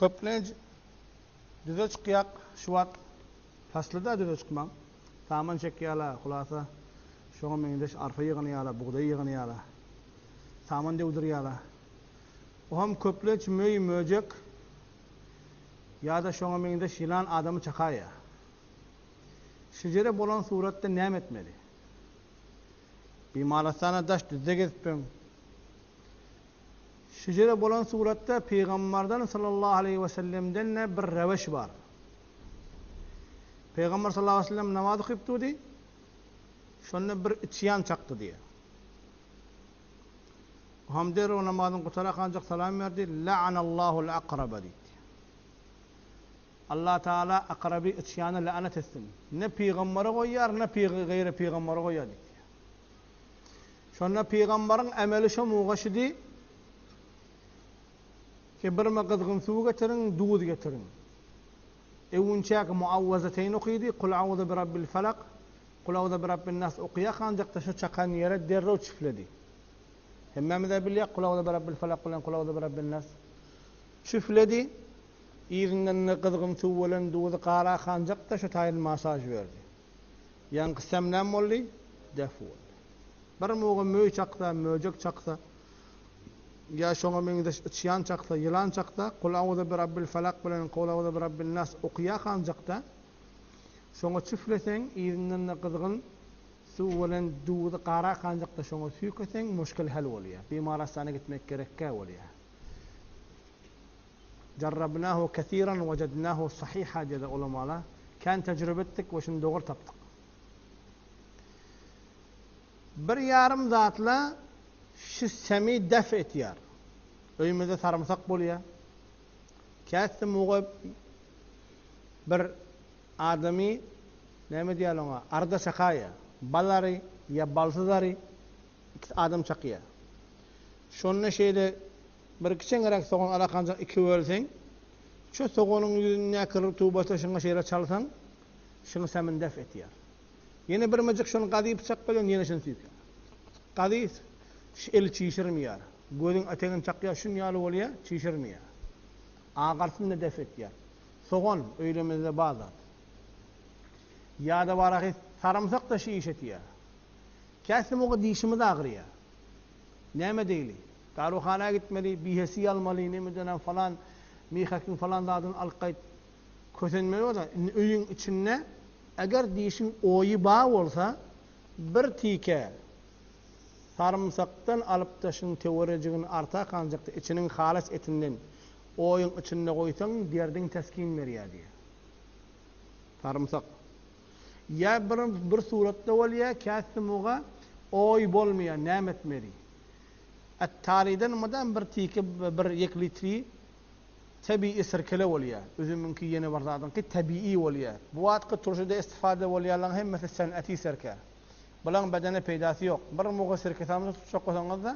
Köplenç düze çykýak şu wagt paslyda düze çykmaň. Saman çekýärler, hulasa şoňa meňzeş arpa ýygnaýarlar, bugdaý ýygnaýarlar. Saman döwdürýärler. Oam köplenç möý, möjek ýa-da şoňa meňzeş ýylan adamy çakaýýar. Şejere bolan suratda näme etmeli? Bimarystana daş düzde gezipbiň. Şejere bolan suratda Pygambardan sallallahu aleýhi we sellemden-de bir reweş bar. Pygamber sallallahu aleýhi we sellem namaz okyp durdy. Şonda bir içýan çakdy diýýär. Oham derrew namazyny gutarakanjyk salam berdi, La'anallahu al-akraba diýdi. Allah Tagala akraby içýana la'nat etsin. Ne pygambary goýýar, ne gaýry pygambary goýýar diýdi. Şonda pygambaryň emeli şo muga şydy ki, birme gyzgyn suw getiriň, duz getiriň. Öwünçäk muawwazateýn okydy, Kul auzu bi rabbil falak, Kul auzu bi rabbin nas okyýakanjakda şo çakan ýere derrew çüfledi. Hemmämiz-ä bilýäk, Kul auzu bi rabbil falak bilen Kul auzu bi rabbin nas. Çüfledi. Yzyndan-da gyzgyn suw bilen duzy garakanjak-da şo taýyn masaž berdi. Ýaňky sämläm boldy, def boldy. Bir muga möý çaksa, möjek çaksa, ýa şoňa meňzeş yçýan çaksa, ýylan çaksa, Kul auzu bi rabbil falak bilen Kul auzu bi rabbin nas okyýakanjak-da, şoňa çüfleseň, yzyndan-da gyzgyn suw bilen duzy garakanjak-da şoňa süýkeseň, muşkil hal bolýar. Bimarastana gitmek gerekkä bolýar. Jarrabnahu kesiran wejadnahu sahiha diýýärler ulamalar. Kän tejribe etdik we şuny dogry tapdyk. Bir ýarym zatla şu semi def etýär. Öýümizde sarymsak bolýar. Käsi muga bir adamy näme diýýärler oňa, arda çakaýýar. Bal ary ýa balsyz ary ikisi adam çakýar. Şonda şeýle Bir kiçeňräk sogan alakanjak iki bölseň, şo soganyň ýüzündäki rutubata şuňa şeýle çalsaň, şuň sämini def etýär. Ýene birmejik şony gazy pyçak bilen ýene şuny süýkär. Gazy şu eli çişirmeýär. Gözüň etegini çakýar, şun ýaly bolýar, çişirmeýär. Agarsyny-da def etýär. Sogan öýlemizde bar zat. Ýa-da barahy sarymsak-da şu iş etýär. Käsi muga dişimiz agyrýar. Näme edeýli? Daruhana gitmeli, bihesi almaly, nemedenem falan, mihakiň falan zadyny alyp gaýt. Kösenmeli bolsa, indi öýüň içinde eger dişiň oýy bar bolsa, bir tike sarymsakdan alyp daşyň töwerejigini artakanjykda içiniň halys etinden oýuň içinde goýsaň derdiň teskin berýär diýýär. Sarymsak. Ýa bir bir suratda bolýar, käsi muga oý bolmaýar, näme etmeli? Attarydan mydam bir tiki bir ýek litri tebigy sirkele bolýar. Üzümiňki ýene bir zadyňky tebigy bolýar. Bu wagtky turşuda istifada bolýanlaryň hemmesi seneti sirke. Bulaň bedene peýdasy ýok. Bir muga sirke samsyk tutjak bolsaňyzda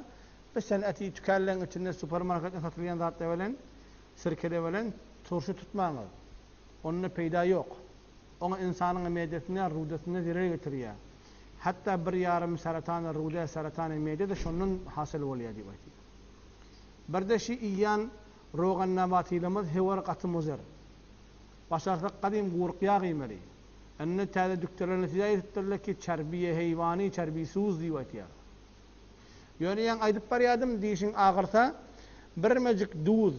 bu seneti tükanlaryň içinde supermarketde satylýan zatlar bilen sirkele bilen turşy tutmaňyz. Onda peýda ýok. Oňa ynsanyň medesine, rudesine zerer getirýär. Hatda bir ýarym saratany rude, saratany mede-de şondan hasyl bolýar diýip aýtýar. Birde şi iýýän rogan nabatylymyz höwür gaty muzyr. Başarsak gadym guryk ýag iýmeli. Indi täze dükderler netije ýetipdirler ki, çerbiýe heýwany, çerbi suz diýip aýtýar. Ýöne ýaňy aýdyp barýadym, dişiň agyrsa, birmejik duz,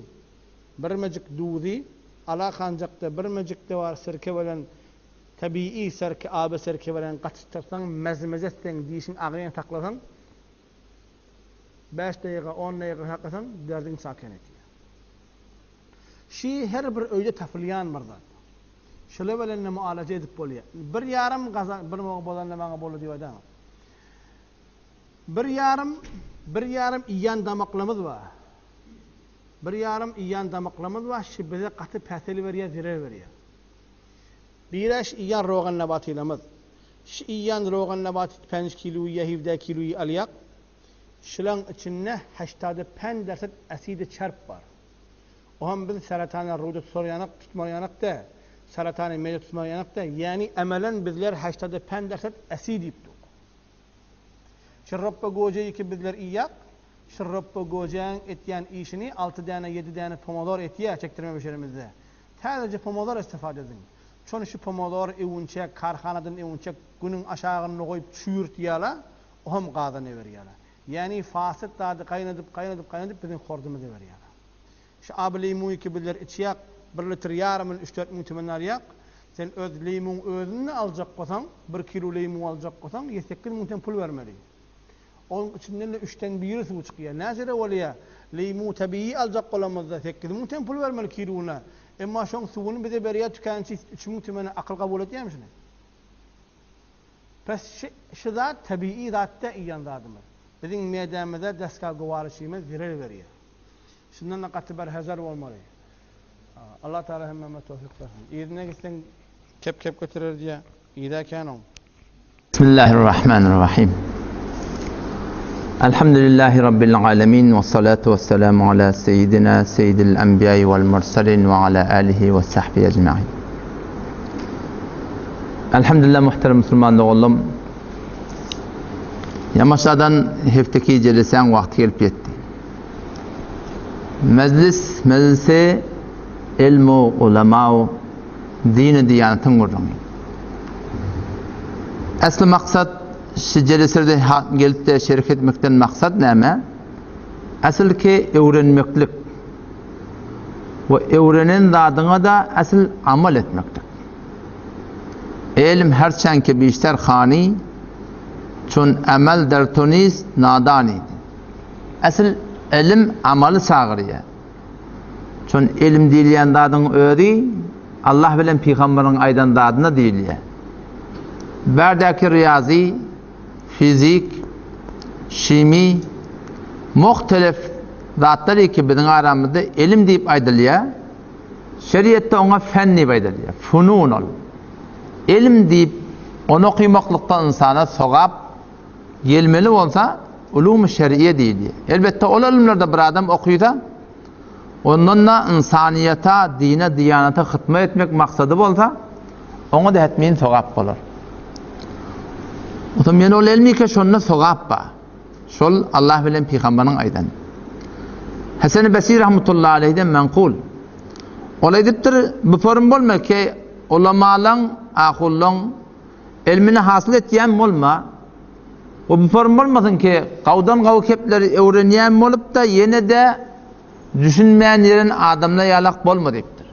birmejik duzy alakanjakda birmejikde bar sirke bilen tebigy sirke, aby sirke bilen gatyşdyrsaň, mezmeze etseň, dişiň agyrýany saklasaň, bäş daýyga, on daýyga saklasaň, derdiň sakin etýär. Şi her bir öýde tapylýan bir zat. Şular bilen-de mualaja edip bolýar. Bir ýarym gazan, bir bolanda maňa boldy diýip aýdaňok. Bir ýarym, bir ýarym iýen damaklamyz bar. Bir ýarym iýen damaklamyz bar, şi bize gaty päsel berýär, zerer berýär. Birä şi iýen rogan nabatylamyz. Şi iýen rogan nabaty penç kiloýy ýa hewde kiloýy alýak. Şulaň içinde heştady pen dersed asidi çerp bar. O hem biz seratana ruda tutar ýanak, tutmar ýanak dä. Seratany mede tutmar ýanak dä. Ýäni emelen bizler heştady pen dersed asid iýip duk. Şu ropba gojeýi ki bizler iýýak. Şu röpbe göjäň etýän işini alty däne, ýedi däne pomodor etýä çekdirme bişirimizde. Täzeje pomodor istifade ediň. Şony şu pomodor öwünçek, karhanadan öwünçek günüň aşagynda goýup çüýrtýäla, ohem gazana berýäla. Ýäni fasyt zady gaýnadyp, gaýnadyp, gaýnadyp biziň hordumyza berýäla. Şu aby leýmunyky bizler içýäk, bir litr ýarymyny üç-dört müň tümenden alýak. Sen öz leýmuň özüni aljak bolsaň, bir kilo leýmun aljak bolsaň, ýedi-sekiz müň ten pul bermeli. Onuň içinden-de üçden biri suw çykýar. Näçe-de bolýar, leýmun tebigy aljak bolamyzda 8000 ten pul bermeli kilona. Emma şoň suwuny bize berýär tükänçi 3000 tümene akyl kabul etýärmi şuny? Pes şi, şi zat tebigy zat dä iýen zadymyz. Biziň medämize deska gowarişimiz zerer berýär. Şundan-da gaty bir hezer bolmaly. Allah Taala hemmämize towfyk bersin. Yzyna gitseň kep-kep göterer diýýär. Yza kän oň. Bismillahirrahmanirrahim. Elhamdülillahi Rabbil alemin ve salatu ve selamu ala seyyidina seyyidil enbiya'i vel mursalin ve ala alihi ve sahbihi ecma'in. Elhamdülillah muhterem musulman doganlarym. Ýamaşadan hefteki jelesäň wagty gelip ýetdi. Mejlis, mejlisi ilmu, ulama, dini diýanatyň gürrüňi. Esli maksat şu jeleslerde gelip-de şerek etmekden maksat näme? Asyl ki öwrenmeklik we öwrenen zadyňa-da asyl amal etmeklik. Elm herçen ki bişter hany, çun emel der tu nist nadani. Asyl elm amaly çagyrýar. Çün elm diýilýän zadyň özi Allah bilen pygamberiň aýdan zadyna diýilýär. Bärdäki riýazy, fizik, şimi, muhtelif zatlar ki biziň aramyzda elm diýip aýdylýar. Şeriatda oňa fen diýip aýdylýar. Funun ol. Elm diýip ony okymaklykda ynsana sogap Gelmeli bolsa, ulum-y şer'iýe diýilýär. Elbetde, ol ylymlarda bir adam okysa, ondan-da ynsanyýeta, dine, diýanata hytmat etmek maksady bolsa, oňa-da hetmin sogap bolar. Onsoň men ol elmike şonda sogap bar. Şol Allah bilen pygamberiň aýdany. Hasan-y Basri rahmetullahi aleyhden menkul. Ol aýdypdyr, bu form bolma ki, ulamalaň, ahullaň Elmini hasyl etýän bolma. We bu form bolmasyn ki, gawdan gawy kepleri öwrenýän bolup-da, ýene-de düşünmän ýeren adamlar ýalak bolma diýipdir.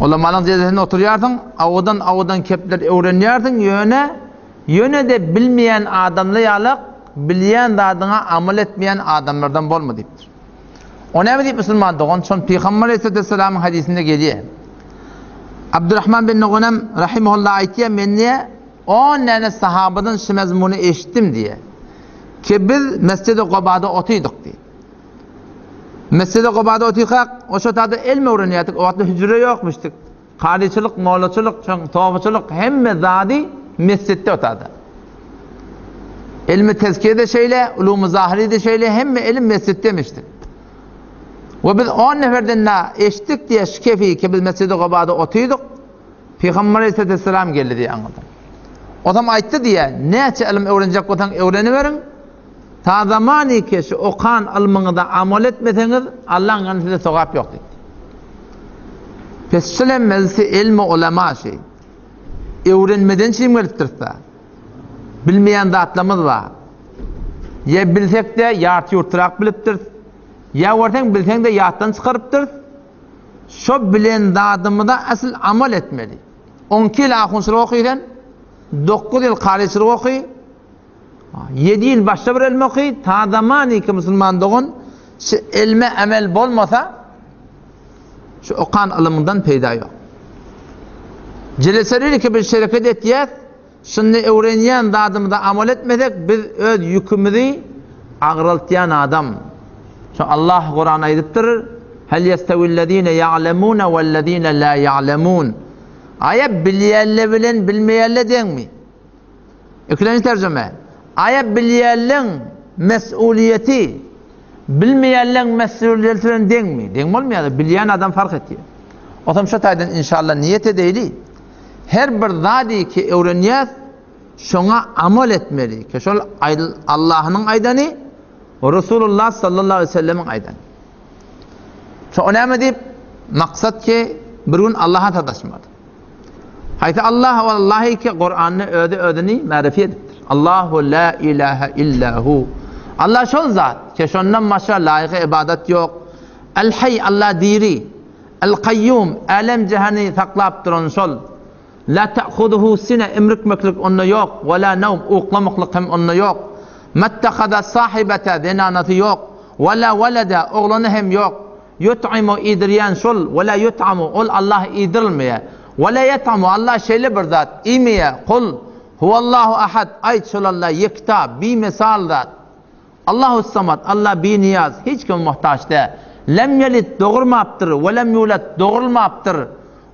Ulamalaryň jezesinde oturýarsyň, awudan-awudan kepleri öwrenýärsiň, ýöne ýöne-de bilmeýän adamlar ýalak, bilýän zadyňa amal etmeýän adamlardan bolma diýipdir. O näme diýip musulman dogan? Şol Pygamber aleyhissalamyň hadysynda gelýär. Abdurrahman bin Gunem rahimehullah aýtýar, men diýe 10 däne sahabadan şu mezmuny eşitdim diýe. Ki biz Mescid-i Gubada otydyk diýe. Mescid-i Gubada otykak, o şo tada elm öwrenýärdik, o wagtda hüjre ýokmuşdyk. Karyçylyk, mollaçylyk, sofuçylyk hemme zady mesjitde otada. Ilmi tezkiye de şeýle, ulumy zahiri de şeýle, hemme ilim mesjitdemişdir. We biz 10 neferden na eşitdik diye şu kefi ki biz Mescid-i Gubada otydyk. Peygamber Aleyhisselam geldi diye anladım. O zaman aýtdy diye, näçe ilim öwrenjek bolsaň öwreniberiň. Ta zamany ki şu okan ylmyňyza amal etmeseňiz, Allaň ýanynda size sogap ýok diýdi. Pes şul hem mejlisi ilmi ulema şi. Öwrenmeden çim gelipdiris-da. Bilmeýän zatlarymyz bar. Ýa bilsek-de ýarty-ýurtrak bilipdiris. Ýa görseň bilseň-de ýatdan çykarypdyrys. Şo bilen zadymyza asyl amal etmeli. On iki ýyl ahunçylyk oky sen, dokuz ýyl karyçylyk oky, ýedi ýyl başga bir ylmy oky, ta zamany ki musulman dogan şu elme emel bolmasa, şu okan ylymyňdan peýda ýok. Jeleseleri ki biz şereket etýäs, şunda öwrenýän zadymyza amal etmesek, biz öz ýükümizi agraltýan adam. Şu Allah Kur'an aýdypdyr, Hel yestewillezine ya'lemune wellezine la ya'lemun. Aýa bilýänle bilen bilmeýänle deňmi? Ikilenji terjime. Aýa bilýänleň mes'uliýeti bilmeýänleň mes'uliýeti bilen deňmi? Deň bolmaýar. Bilýän adam fark etýär. Otam şu taýdan inşallah niýet edeýli. Her bir zady ki öwrenýäs, şoňa amal etmeli. Ki şol Allah'yň aýdany. Resulullah sallallahu aleyhi ve sellemiň aýdan. Şo o näme diýip? Maksat ki bir gün Allaha sataşmaly. Haýsy Allah wallahi ki Kuranda özi özüni märifi edipdir. Allahu la ilaha illa hu. Allah şol zat ki şondan başga laýyk ibadat ýok. El Hayy Allah diri. El Kayyum älem jahany saklap duran şol. La ta'khuzuhu sine imrikmeklik onda ýok, we la nawm uklamaklyk hem onda ýok. Mattahaza sahibata zenanasy ýok, we la weleda oglany hem ýok. Ýut'imu iýdirýän şol, we la ýut'amu ol Allah iýdirilmeýär. We la ýet'amu Allah şeýle bir zat, iýmeýär. Kul, huwallahu ahad aýt şol Allah ýekta, bimesal zat. Allahus-Samad, Allah binyýaz, hiç kime muhtaç däl. Lem ýelid, dogurmapdyr, we lem ýulad, dogrulmapdyr.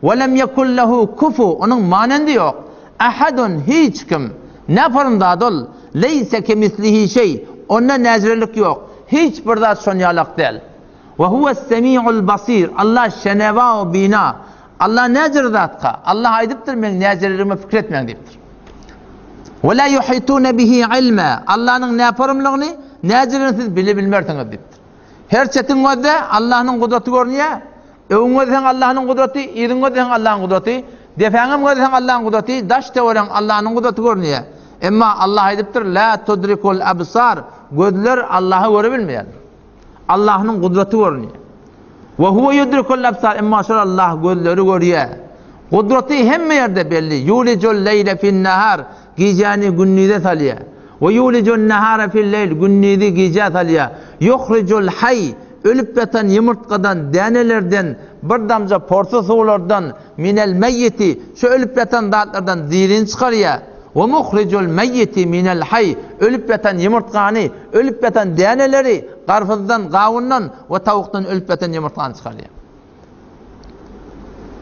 We lem ýekun lehu kufu, onuň manendi ýok. Ahadun, hiç kim. Näporyn zat ol? Leýse kemislihi şeý, onda näjirelik ýok. Hiç bir zat şon ýalak däl. We huwes-semi'ul basir, Allah şenewa we bina. Allah näjir zatka? Allah aýdypdyr, meň näjireligime pikir etmäň diýipdir. We la yuhitune bihi ilma. Allahnyň näporymlygyny, näjireligini siz bile bilmersiňiz diýipdir. Her çetiň gözde Allahnyň gudraty görünýär. Öňüň gözleseň Allahnyň gudraty, yzyň gözleseň Allahnyň gudraty, depäňem gözleseň Allahnyň gudraty, daş töweregiň Allahnyň gudraty görünýär. Emma Allah aýdypdyr, la tudrikul absar. Gözler Allahy göre bilmeýär. Allahnyň gudraty görünýär. We huwe yudrikul absar, emma şol Allah gözleri görýär. Gudraty hemme ýerde belli. Yulijul leýle fin nahar, gijäni gündize salýar. We yulijun nahara fil leýl, gündizi gijä salýar. Yuhrijul haý, ölüp ýatan ýumurtgadan, dänelerden, bir damja porsy suwlardan, minel meýýiti, şu ölüp ýatan zatlardan dirini çykarýar. We muhrijul meýýiti minel haý, ölüp ýatan ýumurtgany, ölüp ýatan däneleri garpyzdan, gawundan we tawukdan ölüp ýatan ýumurtgany çykarýar.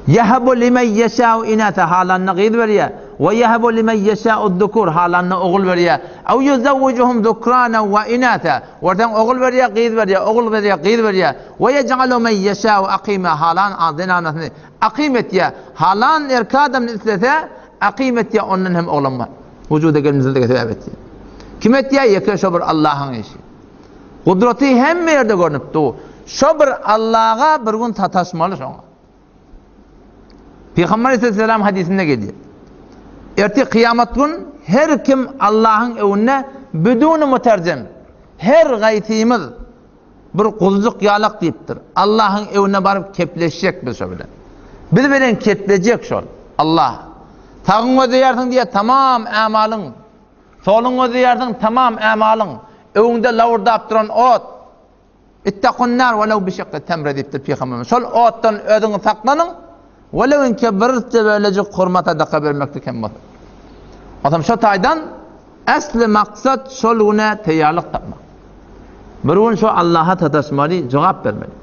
Ýehebu limen ýeşâ'u inâse, halanyna gyz berýär. We ýehebu limen ýeşâ'u zukur, halanyna ogul berýär. Ew ýuzewwijuhum zukranen we inâse, görseň ogul berýär, gyz berýär, ogul berýär, gyz berýär. We ýej'alu men ýeşâ'u akîmâ, halan zenanasyny akym etýär. Halan erkek adamyny islese, Akym etýär, ondan hem oglan bar. Wujuda gelmesine sebäp etýär. Kim etýär? Ýeke şo bir Allahyň işi. Gudraty hemme ýerde görnüp dur. Şo bir Allaha bir gün sataşmaly şoňa. Pygamber aleyhisselam hadysynda gelýär. Ertir kyýamat gün her kim Allahyň öňünde biduni muterjem. Her gaýsymyz Bir guzujyk ýalak diýipdir. Allahyň öwüne baryp kepleşjek biz şo bilen. Biz bilen keplejek şol. Allah. Sagyň gözleýärsiň diýýär, tamam ämalyň. Soluň gözleýärsiň, tamam ämalyň. Öwüňde lawurdap duran ot. Ittakunnar welew bişikki temre diýipdir pygamberimiz. Şol otdan özüňi saklanyň. Welew inke bir bölejik hurma sadaka bermeklik hem bolsa. Onsoň şo taýdan Äsli maksat şol güne teýýarlyk tapmak. Bir gün şo Allaha sataşmaly, jogap bermeli.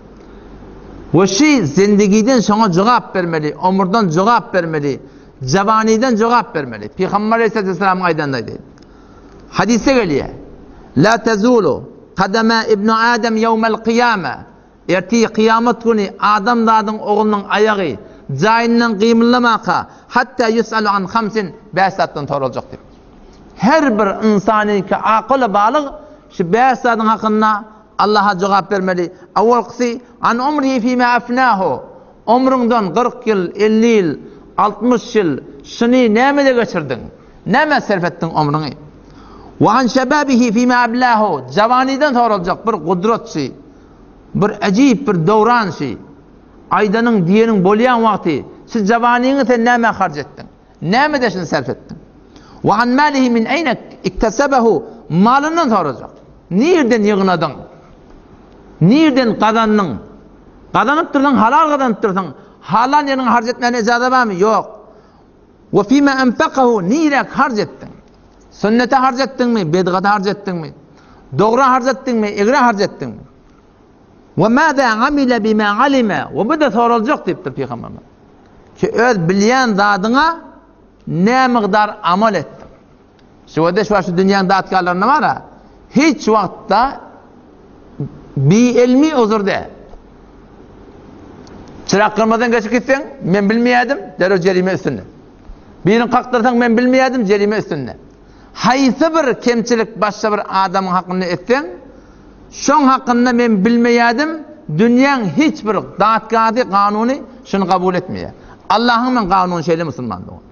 We şi zindigiden şoňa jogap bermeli, omurdan jogap bermeli, jawanydan jogap bermeli. Pygamber aleyhissalamyň aýdanyny aýdaýyn. Hadysda gelýär. La tezulu kadama ibn Adam ýewmel kyýama. Ertir kyýamat güni adamzadyň oglunyň aýagy jaýyndan gymyldamaka, hatda ýus'alu an hamsin, bäş zatdan soraljak diýip. Her bir ynsanyňky akyly balyg şu bäş zadyň hakynda Allaha jogap bermeli. Awalkysy, an umrihi fima afnahu, omrüňden 40 ýyl, 50 ýyl, 60 ýyl şuny nämede geçirdiň? Nämä serf etdiň omrüňi? Wa an şebabihi fima ablahu, jawanydan soraljak bir gudrat şy. Bir äjip bir döwran şi. Aýdanyň, diýeniň bolýan wagty, şu jawanyňy sen nämä harç etdiň? Nämede şuny sarp etdiň? Wa an malihi min eýne iktesebehu, malyndan sorajak. Nirden ýygnadyň? Nirden gazandyň? Gazanypdyrsyň, halal gazanypdyrsyň. Halal ýeriňe harç etmäne ijaza barmy? Ýok. Wa fima enfakahu, nirä harç etdiň? Sünnete harç etdiňmi, bedgata harç etdiňmi? Dogra harç etdiňmi, egrä harç etdiňmi? Wa maza amila bima alima, we bu-da soraljak diýipdir pygamberimiz. Ki öz bilýän zadyňa ne mygdar amal etdiň? Şu wada şu şu dünýäň datgarlarynda bar-a, hiç wagtda biilmi uzur däl. Çyrak gyrmadan geçip gitseň, men bilmeýärdim, derrew jerime üstünde. Birini kakdyrsaň, men bilmeýärdim, jerime üstünde. Haýsy bir kemçilik başga bir adamyň hakynda etseň, Şoň hakynda men bilmeýärdim, dünýäň hiç bir datgazy, kanuny şuny kabul etmeýär. Allahyň men kanuny şeýle musulman dogan.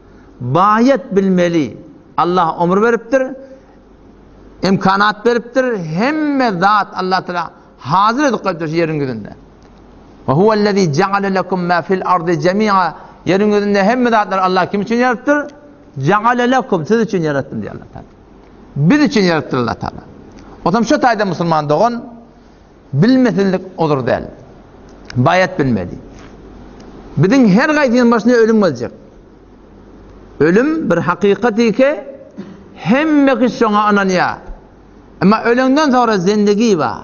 Baýat bilmeli. Allah ömür beripdir, imkanat beripdir, hemme zat Allah Teala hazır edip goýupdyr şu ýeriň ýüzünde. Ve huvellezî ja'ale lekum mâ fil ardy jemî'a. Ýeriň ýüzünde hemme zatlary Allah kim üçin ýaradypdyr? Ja'ale lekum siz üçin ýaratdym diýýär Allah Teala. Biz üçin ýaradypdyr Allah Teala. Otam şu taýda musulman dogan bilmesizlik uzur däl. Baýat bilmeli. Biziň her gaýsynyň başyna ölüm geljek. Ölüm bir hakykat ike, hemme kişi şoňa ynanýar. Emma ölenden soňra zindigi bar.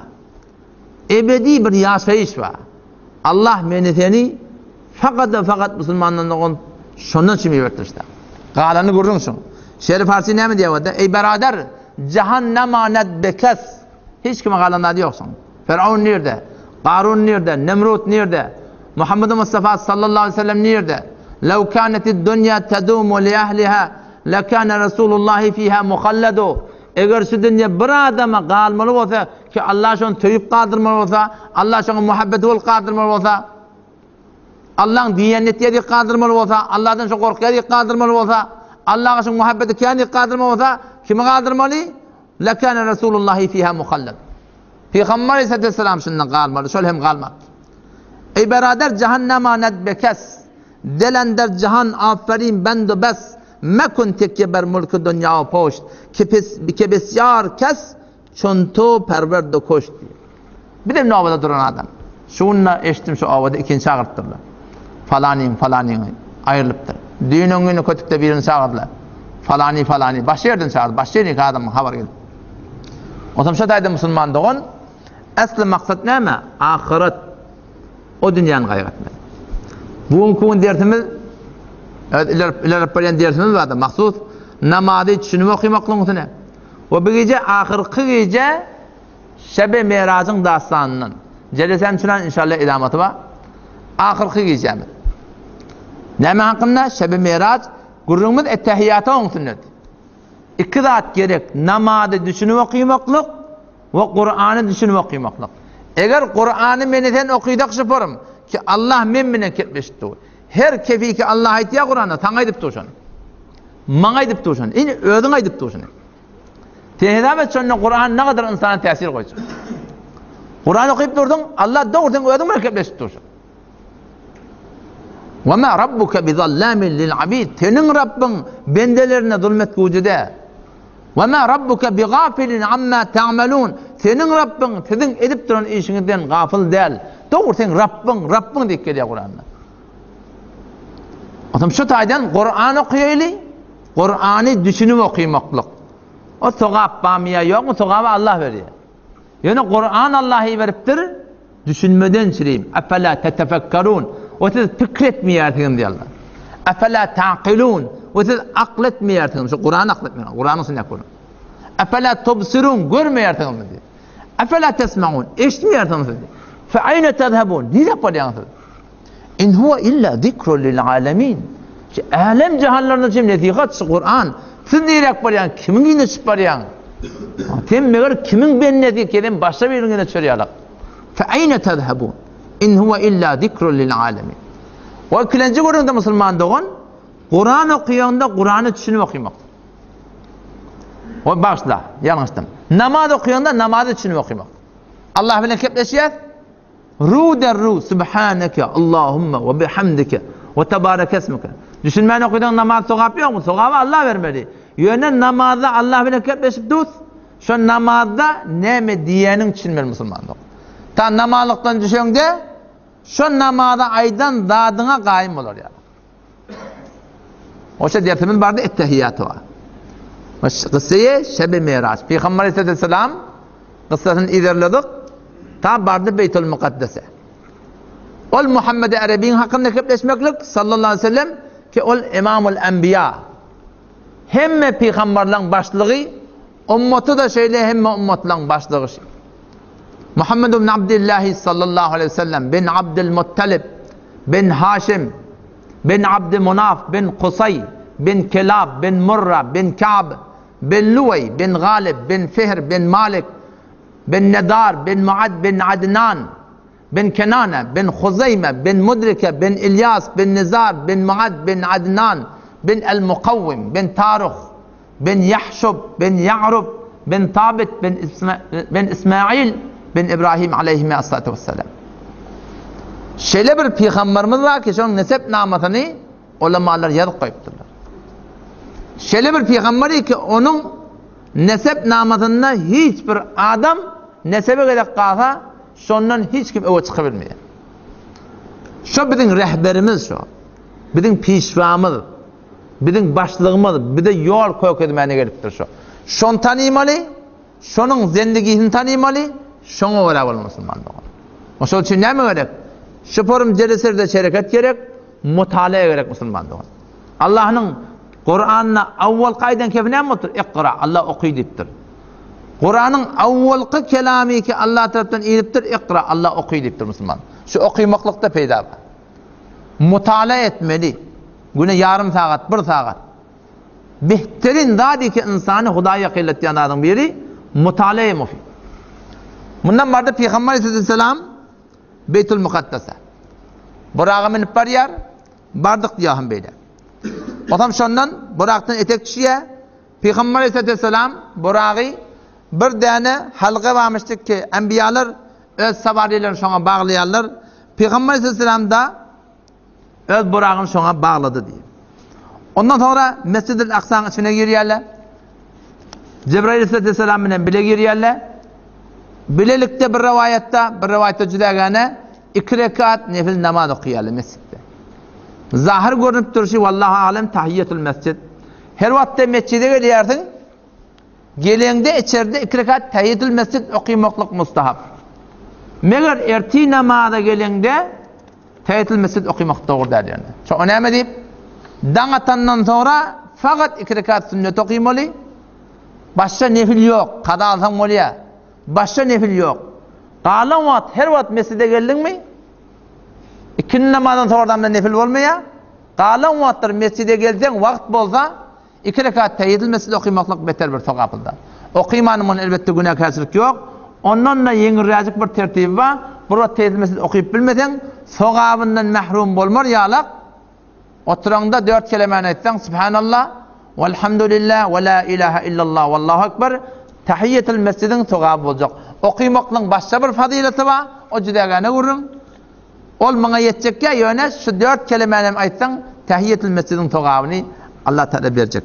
Ebedi bir ýaşaýyş bar. Allah meni seni fakat we fakat musulmandan dogan şondan üçin iberipdir işte. Galany gürrüň şuň. Şeri Farsi näme diýýär Eý berader, jahan namanet bekes. Hiç kime galan zady ýok şoň. Firaun nirde? Karun nirde? Nemrut nirde? Muhammed Mustafa sallallahu aleyhi ve sellem nirde? Lew kanetid dunýa tedumu li ahliha lekane Rasulullahi fiha muhalladu. Eger şu dünýe bir adama galmaly bolsa, ki Allah şony söýüp galdyrmaly bolsa, Allah şoňa muhabbeti bolup galdyrmaly bolsa, Allaň diýenini etýär diýip galdyrmaly bolsa, Allahdan şo gorkýar diýip galdyrmaly bolsa, Allaha şoň muhabbeti kän diýip galdyrmaly bolsa, kimi galdyrmaly? Lekane Rasulullahi fiha muhallad. Pygamber Aleyhisselam şundan galmaly, şol hem galmapdyr. Ey berader cehennema nedbekes. Del ender jahan aferin bendu bes. Mekun tekye ber mulku dünýa poşt. Ki besýar kes çon to perwerdu koşt diýýär. Bir demli obada duran adam. Şu günde eşitdim şu obada ikinji çagyrypdyrlar. Falanyň falanyňy aýrylypdyr. Düýn öňňini kötükde birini çagyrdylar. Falany falany başga ýerden çagyrdy. Başga ýerden adamyň habar gelip. Onsoň şu taýda musulman dogan esli maksat näme? Ahyret. O dünýäni gaýgy etmeli. Bu günki gün dersimiz evet ilerip ilerip barýan dersimiz bardy. Mahsus namazy düşünip okamaklygyň üstüne. We bu gije ahyrky gije Şebi Merajyň dastanyndan. Jelesem çyran inşallah idamaty bar. Ahyrky gijemiz. Näme hakynda? Şebi Meraj gürrüňimiz ettehiýata oň sünnet. Iki zat gerek. Namazy düşünip okamaklyk we Kurany düşünip okamaklyk. Eger Kurany meni sen okydak şuparym ki Allah men bilen kepleşip dur. Her kefiki Allah aýtýar Kuranda, saňa aýdyp dur şony. Maňa aýdyp dur şony. Indi özüň aýdyp dur şony. Sen hesap et şonda Kur'an ne kadar insana täsir goýjak. Kur'an okyp durduň, Allah dogry sen özüň bilen kepleşip dursun. Ve ma rabbuka bizallamin lil abid. Seniň Rabbyň bendelerine zulm etgüji däl. Ve ma rabbuka bigafilin amma ta'malun. Seniň Rabbyň siziň edip duran işiňizden gafyl däl. Dogry sen Rabbyň, Rabbyň diýip gelýär Kur'anda. Otam şu taýdan Kur'an okaýaly, Kur'any düşünip okamaklyk. O sogap barmy ýa ýokmy, sogaby Allah berýär. Ýöne Kur'an Allah iberipdir, düşünmeden çirim. Afala tetefekkerun. O siz pikir etmeýärsiňiz diýýär Allah. Afala taqilun. O siz akl etmeýärsiňiz. Şu Kur'an akl etmeýär. Kur'anyň içinde Kur'an. Afala tubsirun. Görmeýärsiňiz diýýär. Afala tesmaun. Eşitmeýärsiňiz diýýär. Fe ayna tezhabun. Nirä barýaňyz? In huwa illa zikrun lil alemin. Şu älem jahanlaryna üçin nesihat şu Kur'an. Siz niräk barýaň? Kimiň ýüzüne çyp barýaň? Sen meger kimiň bendesi kelen başga biriniň ýüzüne çörýärler. Fe ayna tezhabun? In huwa illa zikrun lil alemin. O ikilenji görüňde musulman dogan Kur'an okaýanda Kur'any düşünip okamak. O başla, ýalňyşdym. Namaz okaýanda namazy düşünip okamak. Allah bilen kepleşýär. Ru-der-ru, Subhaneke, Allahumma we bihamdike, we tebareke esmuke. Düşünmän okysaň namaz sogap ýokmy? Sogaby Allah bermeli. Ýöne namazda Allah bilen kepleşip dus, şo namazda näme diýýäniň düşünmeli musulman dogan. Ta namazlykdan düşeňde şo namaza aýdan zadyňa gaýym bolar ýaly. Oşa dersimiz bardy Ettehiýat bar. Gyssaýy Şebi Miraç. Pygamber Aleyhisselam gyssasyny yzarladyk. Ta bardy Beýtul Mukaddese. Ol Muhammed Arabiň hakynda kepleşmeklik sallallahu aleyhi ve sellem ki ol Imamul Enbiya. Hemme pygamberleň başlygy, ummaty da şeýle hemme ummatlaryň başlygy. Muhammed ibn Abdullah sallallahu aleyhi ve sellem bin Abdül Muttalib bin Haşim bin Abd Munaf bin Kusay bin Kilab bin Murra bin Ka'b bin Luwey bin Galib bin Fihr bin Malik. Ben Nedar, Ben Muad, Ben Adnan, Ben Kenane, Ben Huzeýme, Ben Mudrike, Ben Ilýas, Ben Nizar, Ben Muad, Ben Adnan, Ben El-Mukawwim, Ben Taruh, Ben Ýahşub, Ben Ýa'rub, Ben Tabit, Ben Ben Ismail, Ben Ibrahim aleýhime essalatu wessalam. Şeýle bir pygamberimiz bar ki, şonuň nesep namasyny ulamalar ýazyp goýupdyrlar. Şeýle bir pygamber ki, onuň nesep namasynda hiç bir adam nesebe gerek galsa, şondan hiç kim öwe çykabilmeýär. Şo biziň rehberimiz şo. Biziň pişwamyz. Biziň başlygymyz bize ýol kökezmäne gelipdir şo. Şony tanymaly, şonuň zendigisini tanymaly, şoňa görä bolmaly musulman dogan. Şol üçin näme gerek? Şu forum jeleserde şereket gerek, mutalaa gerek musulman dogan. Allahnyň Kuranda awwalky aýdan kefi näme bolupdyr? Ikra, Allah oky diýipdir. Kuranyň awwalky kelamy ki Allah tarapdan inipdir, Ikra, Allah oky diýipdir musulman. Şu okymaklykda peýda bar. Mutala etmeli. Güne ýarym sagat, bir sagat. Behterin zady ki ynsany Hudaýa ýakynlatýan zadyň biri mutala-i mufid. Mundan barda Pygamber aleyhisselam Beýtul Mukaddasa. Buraga münüp barýar. Bardyk diýýär hem beýle. Otam şondan burakdan etek düşýär. Pygamber aleyhisselam buragy bir däne halga barmyşdyk ki, enbiýalar öz sawarylaryny şoňa baglaýarlar. Pygamber aleyhisselam da öz buragyny şoňa baglady diýip. Ondan soňra Mesjidil Aksanyň içine girýärler. Jebrail aleyhisselam bilen bile girýärler. Bilelikde bir rowaýatda, bir rowaýatda jüdägäne iki rekat nefil namaz okaýarlar mesjitde. Zahir görnüp durşy wallahu alem tahiýetul mesjid. Her wagtda mesjide gelýärsiň, Geleňde içerde iki rekat tahiýetul mesjid okymaklyk mustahap. Meger ertir namaza geleňde tahiýetul mesjid okymak dogry däl ýöne. Şo o näme diýip? Daň atandan soňra fakat iki rekat sünnet okymaly. Başga nefil ýok. Kaza alsaň bolýar. Başga nefil ýok. Galan wagt her wagt mesjide geldiňmi? Ikindi namazdan soňra nefil bolmaýar. Galan wagtlar mesjide gelseň wagt bolsa Iki rekat tehiýetul mesjid okymaklyk beter bir sogaplydyr. Okymanyň muny elbetde günäkärçilik ýok. Ondan-da ýeňilräjik bir tertibi bar. Bir wagt tehiýetul mesjid okyp bilmeseň, sogabyndan mährum bolmar ýalak, oturaňda dört kelemäni aýtsaň, Subhanallah, welhamdulillah, we la ilaha illallah, wallahu ekber, tehiýetul mesjidiň sogaby boljak. Okymaklygyň başga bir fazyleti bar, o jüdägäne gürrüň. Ol muňa ýetjekkä ýöne şu dört kelemäni hem aýtsaň Tähiýetül mesjidiň sogabyny Allah Taala berjek.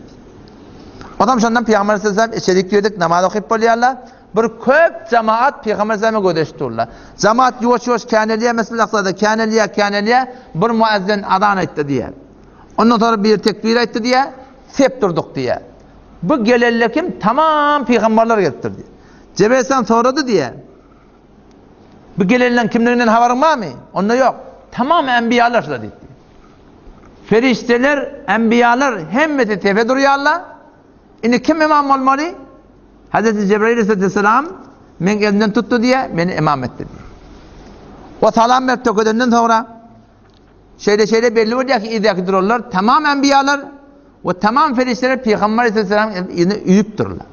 Onam şondan Pygamber sallallahu içerik girdik, namaz okyp bolýarlar. Bir köp jemaat Pygamber sallallahu göz eşit durlar. Jemaat ýuwaş-ýuwaş känelýär, Mesjid-i Aksada känelýär, känelýär. Bir muezzin azan aýtdy diýýär. Ondan sonra bir tekbir aýtdy diýýär. Sep durduk diýýär. Bu gelenler kim? Tamam pygamberler gelipdir diýýär. Cebrail sorady diýýär. Bu gelenleň kimliginden habaryň barmy? Onda ýok. Tamam enbiýalar şular diýipdi. Ferişdeler, enbiýalar hemmesi tepe durýarlar. Indi kim imam bolmaly? Hazreti Cebrail aleyhisselam men elimden tutdy diýe, meni imam etdi diýe. O salam berip tökedenden soňra Şeýle-şeýle belli bolýar ki, yzdaky duranlar tamam enbiýalar we tamam ferişdeler Pygamber aleyhisselamyň yzyna üýüp durlar.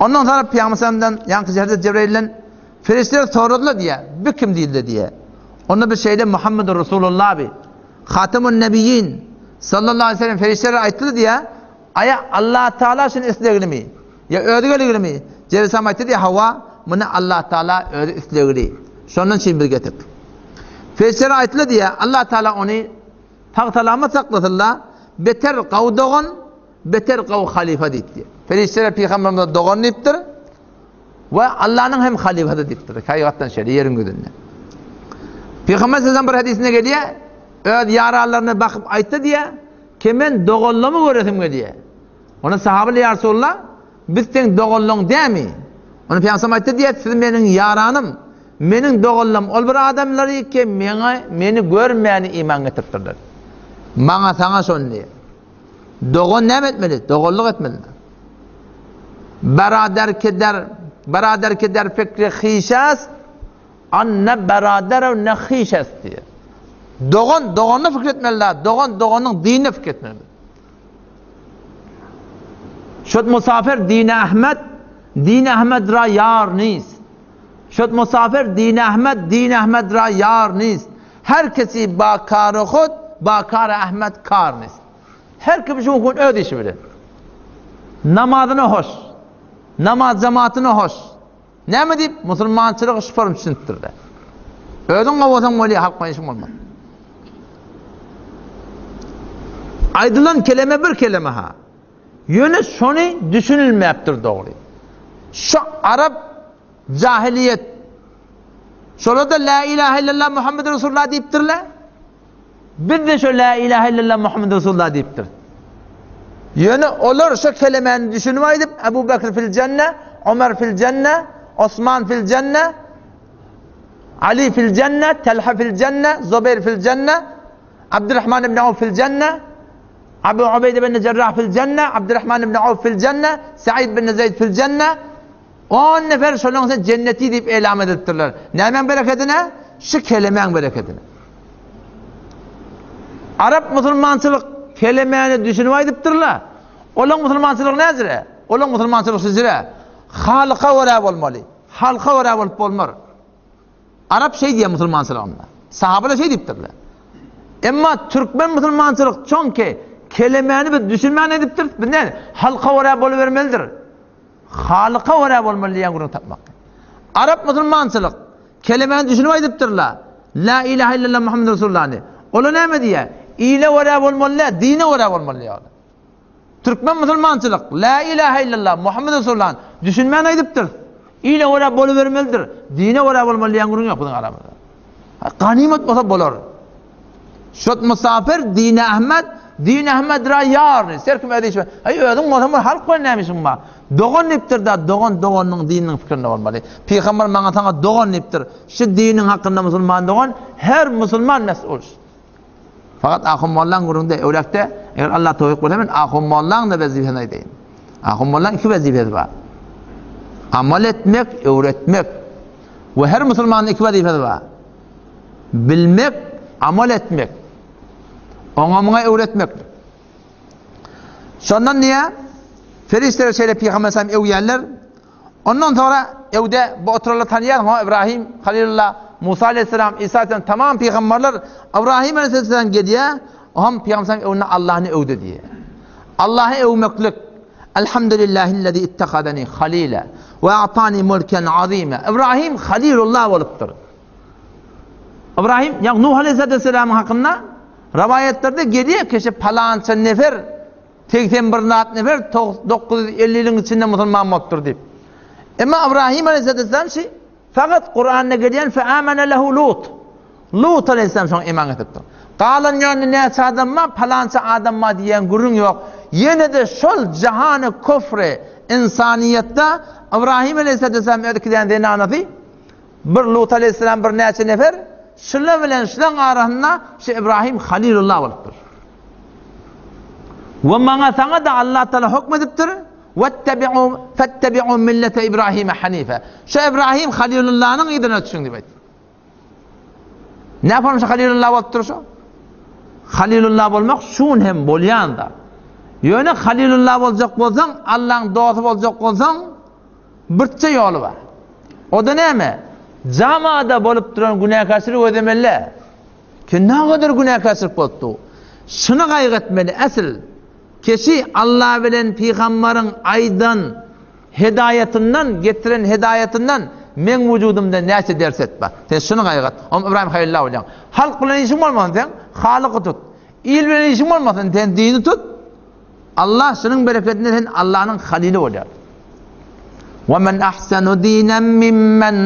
Ondan soňra Pygamber aleyhisselamdan, ýaňky Hazreti Jebrailden ferişdeler soradylar diýýär, bu kim diýildi diýýär. Onda bir şeýle Muhammedur Resulullah bi Hatamun Nebiýin sallallahu aleyhi ve sellem ferişdeler aýtdylar diýýär, aýa Allah Taala şuny isleglimi? Ýa özi geligilimi? Jebrail aýtdy diýýär, hawa, muny Allah Taala özi islegli. Şondan üçin biz getirdik. Perişdeler aýtdylar diýýär, Allah Taala ony sag-salamat saklasyn-la, beter gawy dogan, beter gawy halyfa diýip diýýär. Perişdeler pygamberimize dogan diýipdir we Allanyň hem halyfasy diýipdir. Hakykatdan şeýle ýeriň ýüzünde. Pygamber sallallahu bir hadysynda gelýär, öz ýaranlaryna bakyp aýtdy diýýär, ki men doganlygymy göresim gelýär. Onda sahabalar ýa Resulallah, biz seň doganlygyň dämi? Onda Pygamberimiz aýtdy diýýär, siz meniň ýaranym, meniň doganlygym ol bir adamlary ki meňe meni görmäni iman getiripdirler. Maňa saňa şony diýýär. Dogan näme etmeli? Doganlyk etmeli. Barader ki der barader ki der fikri hyşas an ne barader ne hyşas diýýär. Dogan doganyny fikir etmeli, dogan doganyň dinini fikir etmeli. Şut musafir dine Ahmet, dine Ahmet ra ýar nist. Şod musafir din Ahmet, din Ahmet ra ýar nist. Her kesi ba kary hud, ba kary Ahmet kar nist. Her kim şu gün öz işi bilen. Namazyna hoş. Namaz jemaatyna hoş. Näme diýip, musulmançylygy şu form düşünipdir-de. Özüň gowasaň bolýar, halk bilen işiň bolmaz. Aýdylan keleme bir keleme ha. Ýöne şony düşünilmäpdir dogry. Şu arap jahiliýet şolar-da la ilahe illallah Muhammed Resulullah diýipdirler. Biz-de şo la ilahe illallah Muhammed Resulullah diýipdiris. Ýöne olar şo kelemäni düşünip aýdyp, Ebu Bekr fil jenne, Ömer fil jenne, Osman fil jenne, Ali fil jenne, Talha fil jenne, Zubeýr fil jenne, Abdurrahman ibn Awf fil jenne, Abu Ubeýde ibn Jerrah fil jenne, Abdurrahman ibn Awf fil jenne, Said ibn Zeýd fil jenne, On nefer şonuň üçin jenneti diýip elam edilipdirler. Nämäň berekedine? Şu kelemäň berekedine. Arap musulmançylyk kelemäni düşünip aýdypdyrlar. Olaň musulmançylygy näzire? Olaň musulmançylygy şujire. Halyka görä bolmaly. Halka görä bolup bolmar. Arap şeý diýýär musulmançylygynda. Sahabalar şeý diýipdirler. Emma türkmen musulmançylyk çonki kelemäni biz düşünmän edipdiris. Biz näme? Halka görä bolubermelidir. Halyka görä bolmaly diýen gürrüňi tapmak. Arap musulmançylyk kelemäni düşünip aýdypdyrlar. La ilahe illallah Muhammed Resulullahny. Olar näme diýýär? Ile görä bolmaly däl, dine görä bolmaly diýýär. Türkmen musulmançylyk La ilahe illallah Muhammed Resulullah düşünmän aýdypdyr. Ile görä bolubermelidir. Dine görä bolmaly diýen gürrüň ýok biziň aramyzda. Ganymat bolsa bolar. Şot musafir Dine Ahmet, Dine Ahmet ra ýarny, serkim özi işme. Aý özüň bolsaň bir halk bilen näme işiň bar? Dogan diýipdir da, dogan doganynyň dininiň pikirinde bolmaly. Pygamber maňa saňa dogan diýipdir. Şu diniň hakynda musulman dogan, her musulman mesul. Fakat ahun mollaň gürrüňde öwlekde, eger Allah towfik berse men ahun mollaň da wezipesini aýdaýyn. Ahun mollaň iki wezipesi bar. Amal etmek, öwretmek. We her musulmanyň iki wezipesi bar. Bilmek, amal etmek. Oňa muňa öwretmek. Şondan diýä, perişdeler şeýle Pygamber sallam öwýärler. Ondan sonra öwde bu oturanlar tanýar, ha Ibrahim Halilullah, Musa aleyhisselam, İsa aleyhisselam, tamam pygamberler Ibrahim aleyhisselam gelýär, o hem pygamber sallam öwünde Allah'ny öwdi diýär. Allah'y öwmeklik Elhamdülillahillezî ittehazeni halile we a'tani mulken azime. Ibrahim Halilullah bolupdyr. Ibrahim, ýagny Nuh aleyhisselamyň hakynda rowaýatlarda gelýär ki, palança nefer 81 nat nefer 950 ýylyň içinde musulman bolupdyr diýip. Emma Ibrahim aleyhisselam şi Fakat Kuranda gelýän fe amene lehu Lut. Lut aleyhisselam şoňa iman getiripdir. Galan ýanynda näçe adam bar, palança adam bar diýen gürrüň ýok. Ýene-de şol jahany kufry ynsanyýetde Ibrahim aleyhisselam öz iki däne zenanasy, bir Lut aleyhisselam bir näçe nefer, şular bilen şulaň arasynda şu Ibrahim Halilullah bolupdyr. We maňa saňa-da Allah Taala hökm edipdir. Wettebi'u fettebi'u millete Ibrahime hanife. Şu Ibrahim Halilullanyň yzyna düşüň diýip aýtdy. Näme şu Halilullah bolup dur şu? Halilullah bolmak şun hem bolýan da. Ýöne Halilullah boljak bolsaň, Allaň dosty boljak bolsaň, birçe ýoly bar. O da näme? Jamada bolup duran günäkärçilik ödemeli. Ki nägadar günäkärçilik bolupdy. Şuny gaýgy etmeli äsl. Kişi Alla bilen pygambaryň aýdan hedaýatyndan, getiren hedaýatyndan meň wujudymda näçe ders et bar. Sen şuny gaýgy et. Oňa Ybraýym Halilullah bolýaň. Halk bilen işiň bolmasyn seň, Halyky tut. Il bilen işiň bolmasyn, sen dini tut. Allah şunuň bereketinde sen Allanyň halyly bolýar. Wa men ahsanu dinan mimmen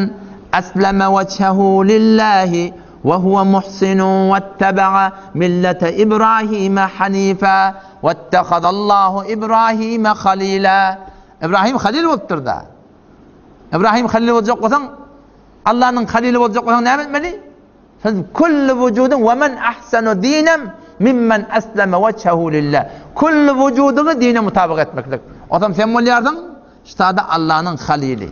aslama wajhahu lillahi wa huwa muhsinun wattaba'a millete Ibrahime hanifa wattahazallahu Ibrahime halila. Ibrahim halil bolupdyr da. Ibrahim halil boljak bolsaň, Allanyň halili boljak bolsaň näme etmeli? Siz külli wujudyň we men ahsanu dinem mimmen aslama wejhehu lillah. Külli wujudyňy dine mutabyk etmeklik. Otam sen bolýarsyň ştada Allanyň halili.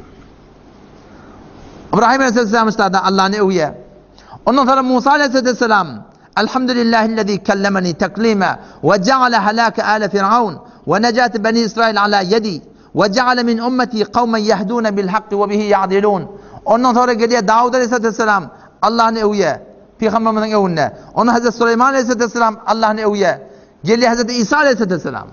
Ibrahim aleyhisselam ştada Allany öwýär. Ondan sonra Musa aleyhisselam Elhamdülillahillezî kellemeni teklîme ve ceale helâke âle firavun ve necâte beni İsrail alâ yedî ve ceale min ümmeti kavmen yehdûne bil hakki ve bihi ya'dilûn. Ondan sonra gelýär Dawud aleyhisselam Allahny öwýär. Pygamberimiziň öwünde. Ondan Hazreti Süleýman aleyhisselam Allahny öwýär. Gelýär Hazreti Isa aleyhisselam.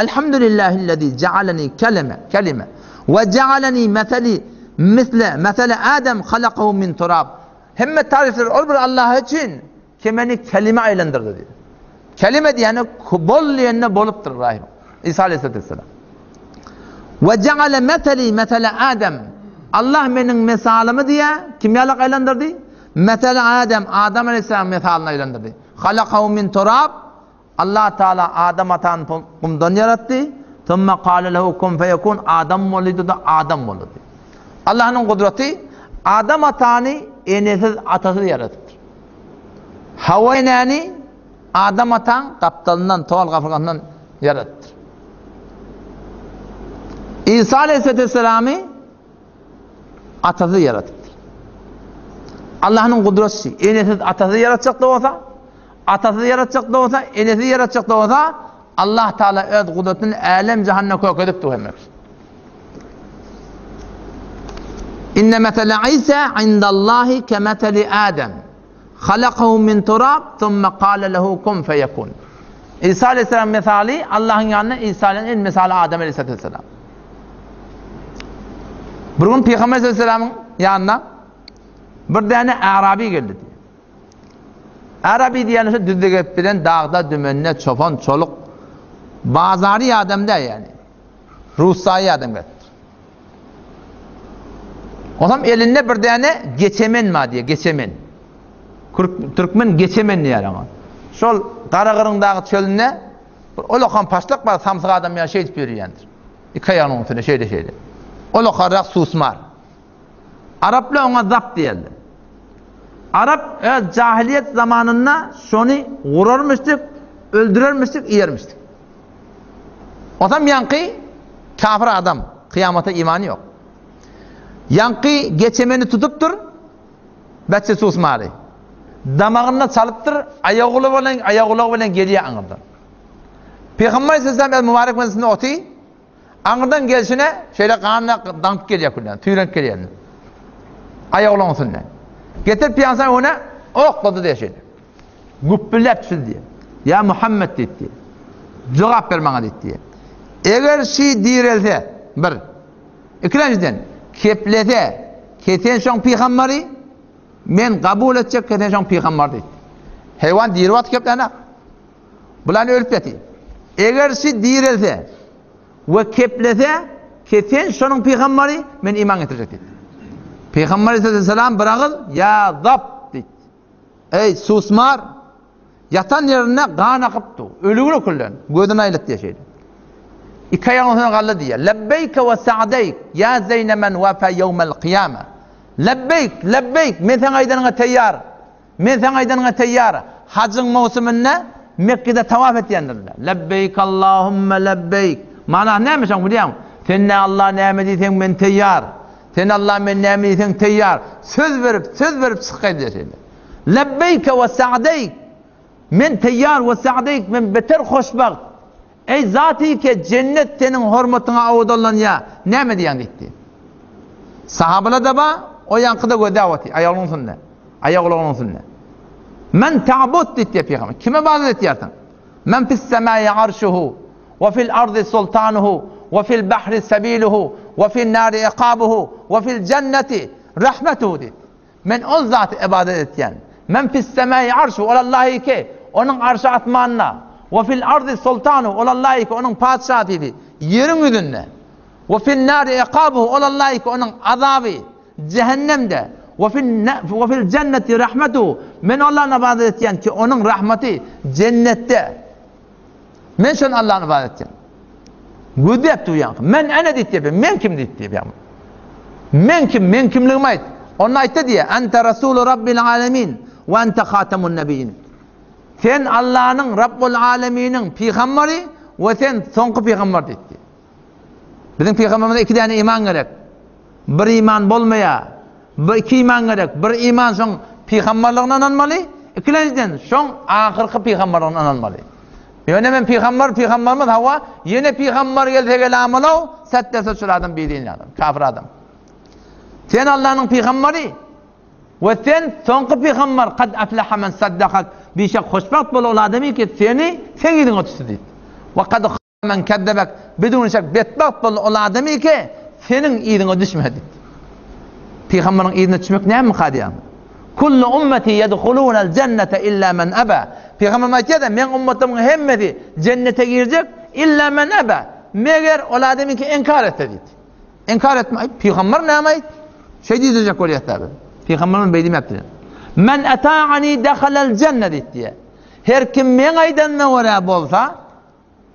Elhamdülillahillezî cealeni kelime, kelime we cealeni meseli misle mesele Adem halakahu min turab. Hemme taryflar ol bir Allaha üçin ki meni kelime aýlandyrdy diýdi. Kelime diýeni bol diýende bolupdyr Ibrahim. Isa aleyhisselam. We ceale meseli mesele Adem. Allah meniň mesalymy diýä kim ýalak aýlandyrdy? Mesele Adem, Adam aleyhisselam mesalyny aýlandyrdy. Halakahu min turab. Allah Taala Adam atany gumdan ýaratdy. Thumma qala lehu kun feyekun Adam boldy-da adam boldy. Allah'yň gudraty Adam atany enesiz, atasyz ýaratypdyr. Hawa enäni Adam ataň gapdalyndan, tol gapyrgasyndan ýaratypdyr. Isa aleyhissalamy atasyz ýaratypdyr. Allah'yň gudraty enesiz, atasyz ýaratjak-da bolsa, atasyz ýaratjak-da bolsa, enesiz ýaratjak-da bolsa, Allah Taala öz gudratyny älem jahanda kökezipdir hemme. Inne mesele Isa indallahi kemeteli Adem. Halakahu min turab, thumma kale lehu kun feyekun. İsa aleyhisselam mesaly Allah'ın ýanynda İsa aleyhisselam mesaly Adem aleyhisselam. Bir gün Peygamber aleyhisselamyň ýanyna bir däne Arabi geldi. Arabi diýen şu düzde gelip bilen dagda, dümende, çopan, çoluk, bazary adam da yani. Rustaýy adam gelipdir. Onam elinde bir däne geçemen bar diýe, geçemen. Türkmen geçemen diýer oňa. Şol Garagyryň dagy çölünde bir olakan paşlak bar, samsyk adam ýa şeýdip ýörýändir. Iki aýagynyň üstünde şeýle şeýle. Olakarrak susmar. Araplar oňa zap diýerler. Arap öz jahiliýet zamanynda şony gurarmyşdyk, öldürermişdik, iýermişdik. Osam ýaňky kafir adam, kyýamata imany ýok. Ýaňky geçemeni tutupdyr, beçe susmary. Damagynda çalypdyr, aýaguly bilen, aýagulagy bilen gelýär aňyrdan. Pygamber aleyhisselam el mübarek mejlisinde oty, Aňyrdan gelşine şeýle ganyna daňyp gelýär külden, tüýrenip gelýär. Aýagulagyň üstünde. Getirip piýansa öňüne oklady diýär şeýle. Güpbüläp düşdi diýär. Ýa Muhammed diýdi diýär. Jogap ber maňa diýdi diýär. Eger şi direlse, bir. Ikilenjiden, keplese, kesen şoň pygambary, men kabul etjek kesen şoň pygambary diýdi. Heýwan diri wagty keplänak. Bulan ölüp ýatyr. Eger şi direlse we keplese, ke sen şonuň pygambary, men iman getirjek diýdi. Pygamber aleyhisselam bir agyz, ýa zap diýdi. Eý, susmar! Ýatan ýerinde gan akypdy. Ölügür küllen. Gözüni aýlatdy şeýle. Iki aýagynyň üstüne galdy diýýär. Lebbeýke we sa'deýk, ýa zeýne men wafa ýewmel kyýama. Lebbeýk, lebbeýk, men seň aýdanyňa teýýar. Men saňa aýdanyňa teýýar. Hajyň möwsüminde Mekgede tawaf etýändirler. Lebbeýk Allahümme lebbeýk. Manasy näme şoň bilýäňmi? Sen nä Allah näme diýseň men teýýar. Sen Allah men näme diýseň teýýar. Söz berip, söz berip çykyp gaýdýar şeýle. Lebbeýke we sa'deýk. Men teýýar we sa'deýk men beter hoşbagt. Eý zaty ke jennet seniň hormatyňa owadanlanýar, näme diýýäň diýipdi. Sahabalar-da bar, o ýaňky-da gözläp otyr, aýagynyň üstünde, aýagulagynyň üstünde. Men ta'bud diýipdi pygamber. Kime ybadat etýärsiň? Men fis semai arşuhu we fil ardy sultanuhu we fil bahri sabiluhu we fin nari iqabuhu we fil jenneti rahmetuhu diýipdi. Men ol zata ybadat etýän. Men fis-semai arşu, ol Alla ýeke, onuň arşy asmanda. We fil ardy sultanu, ol Alla ýeke, onuň patyşasydy, ýeriň ýüzünde. We fin nari iqabuhu, ol Alla ýeke, onuň azaby, jähennemde. We fin we fil jenneti rahmetuhu, men Allany ybadat etýän ki, onuň rahmaty jennetde. Men şony Allany ybadat etýän. Gözläp durýan. Men ene diýip, men kim diýip diýip. Men kim, men kimligimi aýt. Onda aýtdy diýe, Ente Rasulu Rabbil Alemin we ente Hatamun Nebiyin. Sen Allanyň Rabbul Aleminiň pygamberi we sen soňky pygamber diýdi. Biziň pygamberimize iki däne iman gerek. Bir iman bolmaýar. Bir iki iman gerek. Bir iman şoň pygamberligine ynanmaly, ikilenjiden şoň ahyrky pygamberligine ynanmaly. Ýöne men pygamber, pygamberimiz hawa, ýene pygamber gelse gelamalaw, sätdese şol adam bidin adam, kafir adam. Sen Allanyň pygamberi we sen soňky pygamber kad aflaha men saddakak bişek hoşbagt bolan ol adamy ki seni seň yzyňa düşdi diýdi. We kad men kezzebek bidun şek betbagt boldy ol adamy ki seniň yzyňa düşmedi diýdi. Pygamberiň yzyna düşmek nämeka diýýär. Kullu ummeti yedhulunal jennete illa men aba. Pygamberimiz aýtýar-da, meň ummatymyň hemmesi jennete girjek, illa men aba. Meger ol adamyňky inkar etse diýdi. Inkar etme, aý, pygamber näme aýt? Şeý diýdirjek bolýar-da biz. Pygamberimiz beý diýmepdir. Men ata'ani dehalal jenne diýdi. Her kim meň aýdanyma görä bolsa,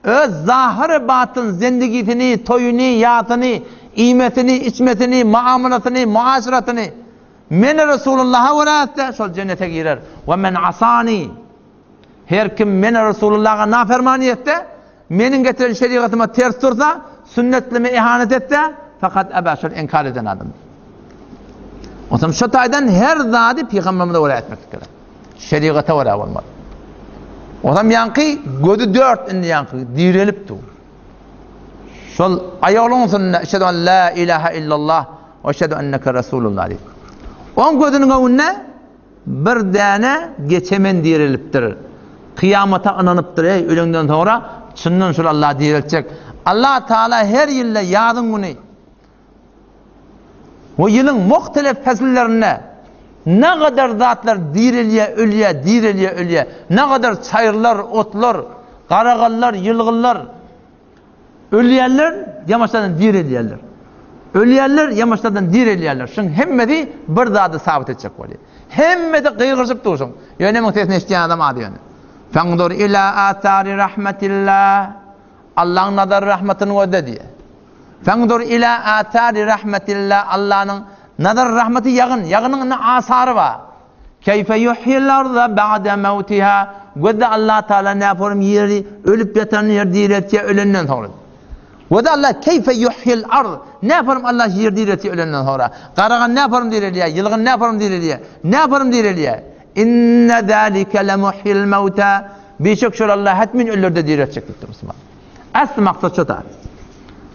Öz zahyry batyn zendigisini, toýuny, ýasyny, iýmesini, içmesini, muamalasyny, muaşratyny Meni Resulullaha görä etse, şol jennete girer. We men asani Her kim meni Resulullaha nafermany etse, meniň getiren şerigatyma ters dursa, sünnetlime ihanet etse, fakat eba şol inkar eden adamdyr. Onsoň şu taýdan her zady pygamberimize görä etmek gerek. Şerigata görä bolmaly. Onam ýaňky gözi dört indi ýaňky direlip dur. Şol aýagynyň üstünde eşhedü en la ilaha illallah we eşhedü enneke resulullah diýip. Oň gözüniň öňünde bir däne geçemen direlipdir. Kyýamata ynanypdyr, ey öleňden soňra çyndan şol Allah direltjek. Allah Taala her ýylda ýazyň güni We ýylyň muhtelif pesillerinde nagadar zatlar direlýär, ölýär, direlýär, ölýär. Nagadar çaýyrlar, otlar, garagallar, ýylgynlar ölýärler, ýamaşlardan direlýärler. Ölýärler, ýamaşlardan direlýärler. Şuň hemmesi bir zady sabyt etjek bolýar. Hemmesi gygyryşyp dur şuň. Ýöne muň sesini eşidýän adam az ýöne. Fendur ila athari rahmetillah. Allaň nazar rahmatyny gözle diýýär. Fendur ila athari rahmetillah Allanyň nazar rahmeti ýagyn, ýagynyň indi asary bar. Keýfe yuhyil arda ba'de mawtiha Gözle Allah Taala näporum ýeri ölüp ýatan ýer direltýär ölenden soňra. Gözle Allah keýfe yuhyil ard näporum Allah ýer direltýär ölenden soňra. Garagan näporum direlýär, ýylgyn näporum direlýär, näporum direlýär. Inne zalike lemuhyil mawta Bişek şol Allah hetmin ölülerde direltjek diýipdir musulman. Asly maksat şo zat.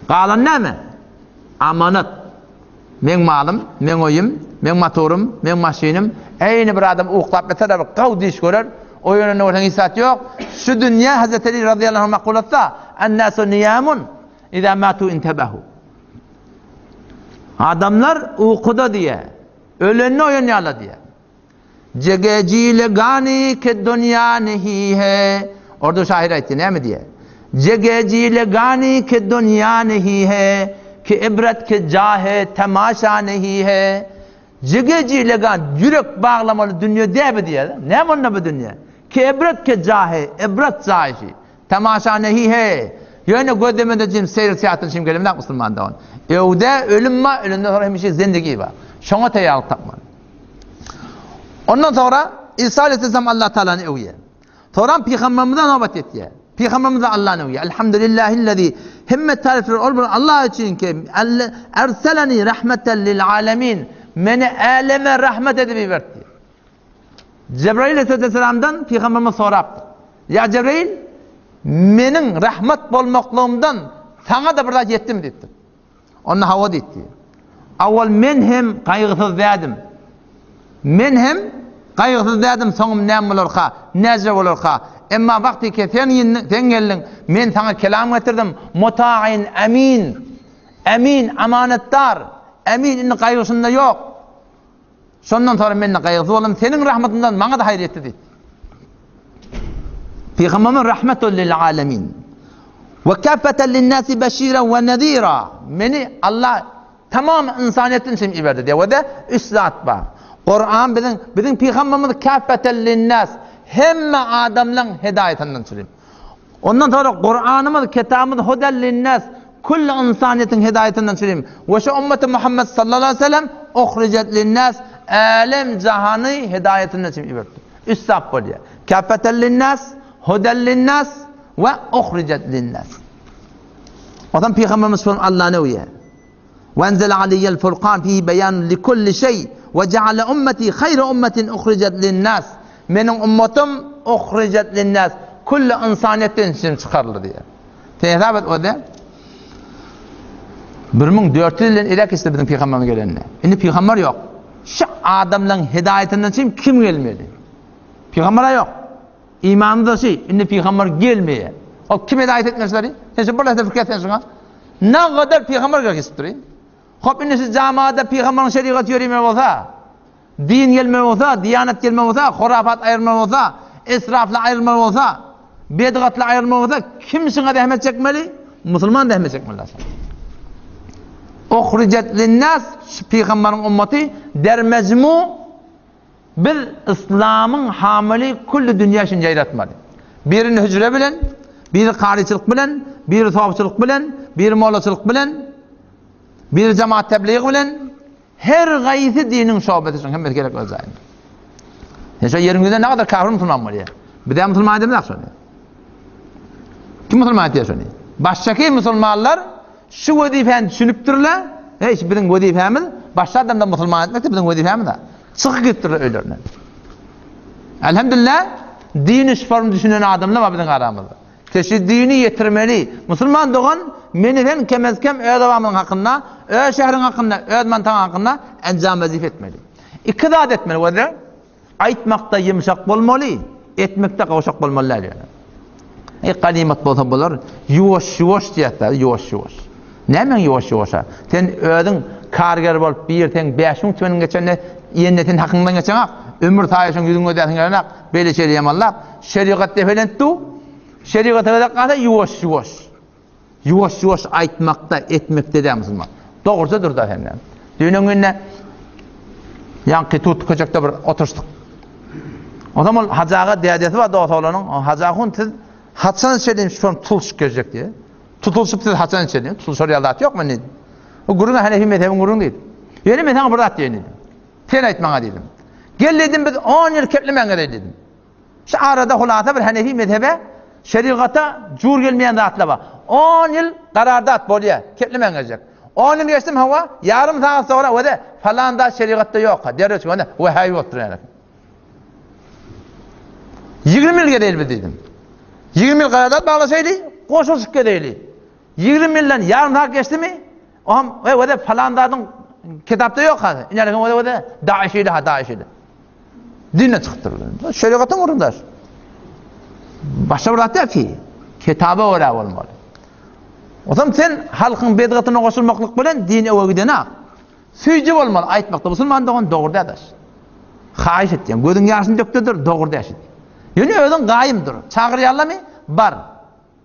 Galan näme? Amanat. Meň malym, meň oýum, meň motorym, meň maşynym. Eýni bir adam uklap ýatar, bir gaw diş görer. Oýananda görseň hiç zat ýok. Şu dünýä Hazreti Ali razyýallahu anh makulatda, An-nasu niyamun, iza matu intabahu. Adamlar ukuda diýe, ölende oýanýarlar diýe. Jege jile gani ke dunýa nehi he. Orda şahyr aýtdy, näme diýýär? Jege jile gani ke dunýa nehi he, ki ibret ke jahe temaşa nehi he. Jege jile gan, ýürek baglamaly dünýe däbi diýýär. Näme onda bu dünýe? Ki ibret ke jahe, ibret jaýy. Temaşa nehi he. Ýöne gözlemede jim seýr syýahatdan çim gelemzak musulman dogan. Öwde ölüm bar, ölenden soňra hemişe zindigi bar. Şoňa taýýarlyk tapmaly. Ondan soňra İsa aleyhisselam Allah Taalany öwýär. Soňra pygamberimize nobat ýetýär. Pygamberimiz Allany öwýär. Elhamdülillahillezî hemme tarifler ol bir Allah üçin ki erseleni rahmeten lil alamin. Meni äleme rahmet edip iberdi. Cebrail aleyhisselamdan pygamberimiz sorapdyr. Ya Cebrail, meniň rahmet bolmaklygymdan saňa da bir zat ýetdimi diýipdir. Onda hawa diýdi. Awal men hem gaýgysyz dädim. Men hem gaýgysyz dädim, soňum näme bolarka, näce bolarka. Emma wagty ki sen sen geldiň, men saňa kelam getirdim. Muta'in amin. Amin amanatdar. Amin indi gaýgysynda ýok. Şondan soňra men-de gaýgysyz boldum, seniň rahmatyňdan maňa-da haýyr ýetdi diýdi. Pygamberimiz rahmetun lil alemin. We kaffatan lin-nasi beşiran we nezira. Meni Allah tamam ynsanyýet üçin iberdi diýýär. We-de üç zat bar. Kuran biziň biziň pygamberimiz kaffatan lin-nas hemme adamlaryň hidaýatyndan çyryp. Ondan soňra Kuranymyz, kitabymyz hudel linnas, külli ynsanyýetiň hidaýatyndan çürim. We şu ummeti Muhammed sallallahu aleyhi ve sellem uhrijat linnas, älem jahany hidaýatyndan çürim iberipdir. Üç zat bolýar. Kafeten linnas, hudel linnas we uhrijat linnas. Ondan Pygamberimiz şol Allany öwýär. Ve enzele aleyyel furkan fihi beyanun li kulli şey ve ceale ummeti hayra ummetin uhrijat linnas. Meniň ummatym uhrijat linnas külli ynsanyýetden üçin çykaryldy diýýär. Sen hesap et ode. 1400 ýyldan irek geçdi biziň pygamberimiz gelenine. Indi pygamber ýok. Şu adamlaryň hidaýatyndan üçin kim gelmeli? Pygamber ýok. Imanymyz da şu, indi pygamber gelmeýär. Ol kim hidaýat etmeli Sen şu bir lähze pikir etsen şuňa. Nägadar pygamber gerek geçip dury. Hop indi şu jamada pygamberiň şerigaty ýöremeli bolsa, Din gelmeli bolsa, diýanat gelmeli bolsa, horafat aýrylmaly bolsa, israfly aýrylmaly bolsa, bedgatly aýrylmaly bolsa, kim şuňa zähmet çekmeli? Musulman zähmet çekmeli aslynda. Uhricet linnas şu pygamberiň ummaty der mejmu biz yslamyň hamyly külli dünýä üçin ýaýratmaly. Birini hüjre bilen, biri karyçylyk bilen, biri sofçylyk bilen, biri mollaçylyk bilen, biri jemaat tebligy bilen, Her gaýsy diniň şobesi üçin hemmesi gerek öz jaýynda. Ýa şo ýeriň ýüzünde nägadar kafir musulman bolýar. Bizä musulman edemzok şony. Kim musulman etýär şony? Başdaky musulmanlar şu wezipäni düşünipdirler. Heý, şu biziň wezipämiz başga adamdan musulman etmekdir biziň wezipämiz. Çykyp gitdirler öýlerinden. Elhamdülillah dini şu form düşünen adamlar bar biziň aramyzda. Teşi dini ýetirmeli. Musulman dogan, meni sen kemez-kem öz obamyň hakynda, öz şäheriň hakynda, öz mantaň hakynda enjam wezipe etmeli. Iki zat etmeli wezir. Aýtmakda ýumşak bolmaly, etmekde gowşak bolmaly däl ýöne. Eý ganymat bolsa bolar, ýuwaş-ýuwaş diýýärler, ýuwaş-ýuwaş. Nämeň ýuwaş-ýuwaşa? Sen özüň karger bolup bir seň 5000 tümeniň geçende ýende sen hakyňdan geçeňak, ömür saýaşyň ýüzüň gözäsiň gelenak, beýle şeýle ýamanlap, şerigat depelenip du. Şerigata gezek galsa ýuwaş-ýuwaş. Ýuwaş-ýuwaş aýtmakda, etmekde däl musulman. Dogruja dur da senden. Düýnüň günde ýaňky tut köçekde bir oturyşdyk. O zaman ol Hajy aga dädesi bar dost oglanyň. Hajy ahun siz haçan şeýle şon tutulyşyp geljek diýe. Tutulyşyp siz haçan şeýle tutulyşar ýaly zat ýokmy indi? Bu gürrüň Hanefi mezhebiň gürrüňi diýdi. Ýöne men saňa bir zat diýeýin diýdim. Sen aýt maňa diýdim. Gel diýdim biz 10 ýyl keplemän geleýin diýdim. Şu arada hulasa bir Hanefi mezhebe şerigata jur gelmeýän zatlar bar. 10 ýyl garardat bolýar, keplemän geljek. 10 ýyl geçdim hawa, ýarym sagat soňra wede falan zat şerigatda ýok. Derrew çykanda wehaýy bolup durýar. 20 ýyl geleýli biz diýdim. 20 ýyl garardat baglaşaýly, goşulyşyp geleýli. 20 ýyldan ýarym sagat geçdimi? Ohm, we wede falan zadyň kitapda ýok ha. Inälekin wede wede daişili ha daişili. Dinden çykypdyr. Şerigatyň gurundaş. Başga bir zat däl ki, kitaba görä bolmaly. Otam sen halkyň bedgatyna goşulmaklyk bilen din öwe gidenak. Süýji bolmaly aýtmakda musulman dogan dogry dädaş. Haýyş etýän, gözüň ýaşyny dökdüdir, dogry däşit. Ýöne özüň gaýym dur. Çagyrýarlarmy? Bar.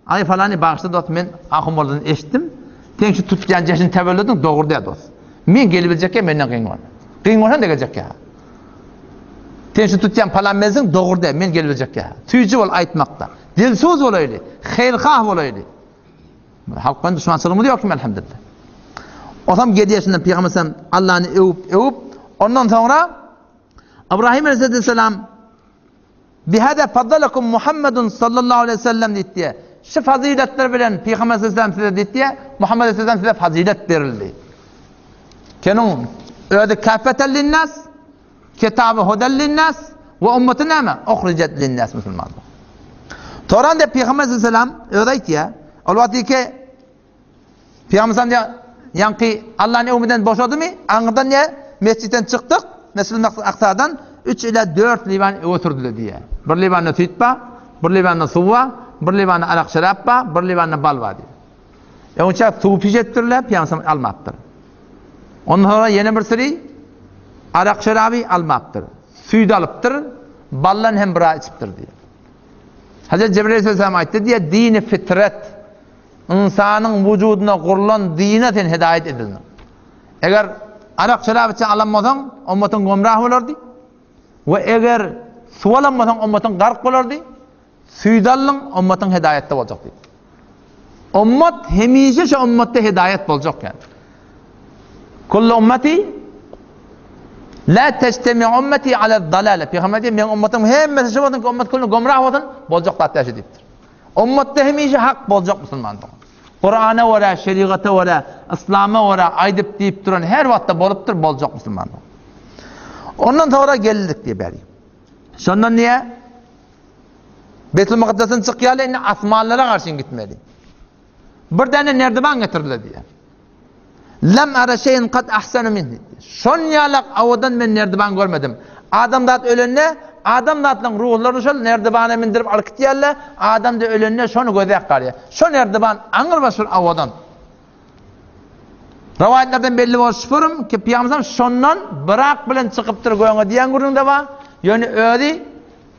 Aý falany bagyşla dost men ahun boldan eşitdim. Sen şu tutýan jeşini tewellediň dogry däl dost. Men gelibiljekkä menden kyn bol. Kyn bolsa da geljekkä. Sen şu tutýan palan mensiň dogry däl men gelibiljekkä. Süýji bol aýtmakda. Dilsuz bolaýly, haýyrhah bolaýly. Halk bilen duşmançylygymyz ýok kim elhamdülillah. Osam gelýär şundan Pygamber sallam Allany öwüp öwüp ondan soňra Ibrahim aleyhisselam Bihada faddalakum Muhammedun sallallahu aleýhi we sellem diýipdi. Şu fazyletler bilen Pygamber sallallahu size diýipdi. Muhammed aleyhisselam size fazylet berildi. Keniň özi kafeten linnas, kitaby hudel linnas we ummaty näme? Uhricet linnas musulmanlar. Toran de Pygamber sallallahu özi aýtýar. Ol wagtky Pygamber sallam diýýär, ýaňky Allanyň öwmüden boşadymy? Aňyrdan diýýär, mesjitden çykdyk, Mesjidül Aksadan 3 ila 4 liwan öwe sürdüler diýýär. Bir liwanda süýt bar, bir liwanda suw bar, bir liwanda arak şerap bar, bir liwanda bal bar diýýär. Öňçä suw piş etdirler, Pygamber sallam almapdyr. Ondan sonra ýene bir süri arak şeraby almapdyr. Süýt alypdyr, baldan hem bir içipdir diýýär. Hazret Jibril aleyhisselam aýtdy diýýär, dini fitret Ynsanyň wujudyna gurlan dine sen hidaýat edildiň. Eger arak şerap içen alan bolsaň, ummatyň gomrah bolardy. We eger suw alan bolsaň, ummatyň gark bolardy. Süýt aldyň, ummatyň hidaýatda boljak diýdi. Ummat hemişe şu ummatda hidaýat boljak ýani. Kullu ummati La tejtemi ummati ala dalale. Peygamber diýip, meň ummatym hemmesi şu bolsun ki, ummat kullu gomrah bolsun, boljak zat däşi diýipdir. Ummatda hemişe hak boljak musulman dogan. Kurana görä, şerigata görä, yslama görä aýdyp diýip duran her wagtda bolupdyr, boljak musulman dogan. Ondan soňra geldik diýip bäri. Şondan niýe? Beýtul Mukaddesden çykýarlar, indi asmanlara garşy gitmeli. Bir däne nerdiban getirdiler diýýär. Lem ara şeýin kad ahsanu minh diýdi. Şon ýalak owadan men nerdiban görmedim. Adamzat ölende, adamzatlaryň ruhlaryny şol nerdibana mindirip alyp gitýärler, adam-da ölende şony gözläp galýar. Şo nerdiban aňrybaş bir owadan. Rowaýatlardan belli bolşy şupurum ki, Pygamberimiz şondan byrak bilen çykypdyr göňe diýen gürrüň-de bar. Ýöne özi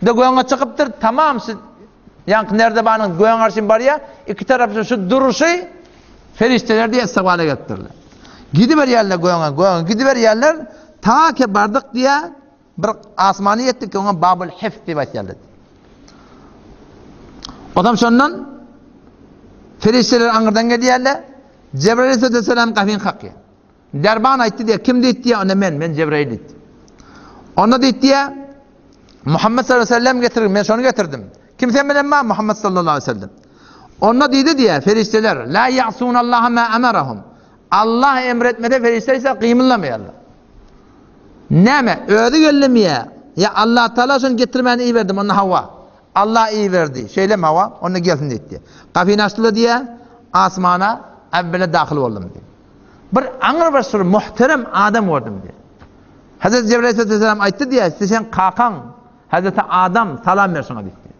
de göňe çykypdyr, tamam şu ýaňky nerdibanyň göňe garşy barýar, iki tarapy şu duruşy Perişdeler diýe istikbala gelipdirler. Gidiberýärler göňe, göňe gidiberýärler, ta ki bardyk diýe bir asmana ýetdik ki oňa Babul Hifz diýip aýtýarlar. Odam şondan perişdeler aňyrdan gelýärler. Cebrail aleyhisselam gapyny kakýar. Derban aýtdy diýe, kim diýdi diýe, onda men, men Cebrail diýdi. Onda diýdi diýe, Muhammed sallallahu aleyhi ve sellem getirdim, men şony getirdim. Kim sen bilen bar? Muhammed sallallahu aleyhi ve sellem. Onda diýdi diýe, ferişteler, la ya'sunallaha ma amarahum. Allah emretmese ferişteler ise gymyldamaýarlar. Näme? Özi geldimi ýa? Ýa Allah Taala şony getirmäni iberdim, onda hawa. Allah iberdi. Şeýlemi hawa? Onda gelsin diýdi. Gapyny açdylar diýe, asmana äwwele dahyl boldum diýdi. Bir aňrybaş bir muhterem adam gördüm diýdi. Hazreti Cebrail aleyhisselam aýtdy diýe, sen kakaň Hazreti Adam salam ber şoňa diýdi.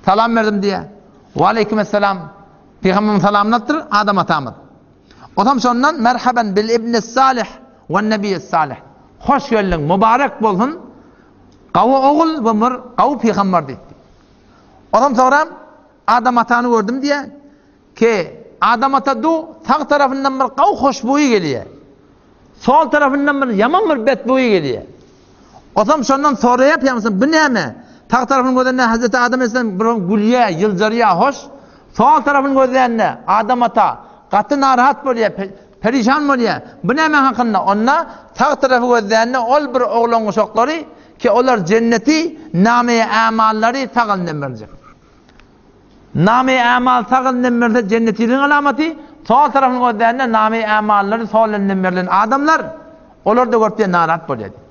Salam berdim diýe. Wa aleyküm esselam. Pygamberimiz salamyny alypdyr Adam atamyz. Otam şondan merhaban bil ibni salih we nebiy salih. Hoş geldiň, mübarek bolsun. Gawy ogul we bir gawy pygamber diýdi. Otam soňra Adam atany gördüm diýe. Ki Adam ata du sag tarapyndan bir gawy hoşbuý gelýär. Sol tarapyndan bir ýaman bir betbuý gelýär. Otam şondan soraýar pygamberimiz, bu näme? Sag tarapyny gözlände Hazreti Adam aleyhisselam bir gülýär, ýyljarýar, hoş. Sol tarapyny gözlände Adam ata gaty narahat bolýar, perişan bolýar. Bu näme hakynda? Onda sag tarapy gözlände ol bir oglan uşaklary ki olar jenneti name-i amallary sag elinden berjek. Name-i amal sag elinden berse jennetiligiň alamaty, sol tarapyny gözlände name-i amallary sol elinden berlen adamlar, olar-da görüp diýen narahat bolýar diýdi.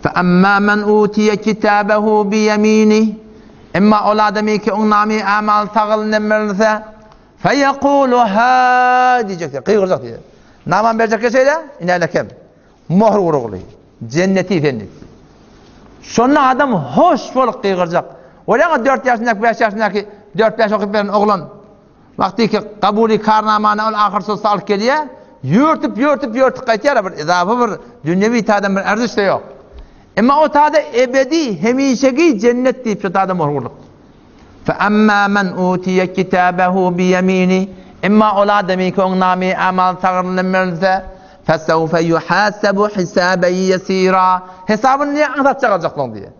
Fe amma men utiye kitabehu bi yeminih Emma ol adamy ki oň name-i amaly sag elinden berilse, fe yekulu ha diýjek, gygyrjak diýdi. Namany berjekkä şeýle, ine lekem. Mohr urugly. Jenneti sen diýdi. Şonda adam hoş bolup gygyrjak. Bolýaňa 4 ýaşyndaky, 5 ýaşyndaky 4-5 okyp beren oglan wagty ki kabuly karnamany ol ahyr sosda alyp gelýär, ýörtüp, ýörtüp, ýörtüp gaýtýar bir izafa bir dünýewi taýdan bir erziş-de ýok. Emma o taýda ebedi, hemişeki jennet diýip şu taýda mohr urlupdyr. Fe amma men utiye kitabehu bi yemini Emma ol adamy ki oň namy amal sagryndan berilse, fesewfe yuhasebu hisaben yesira Hesabyny diýe aňsatjak aljaklygyň diýe.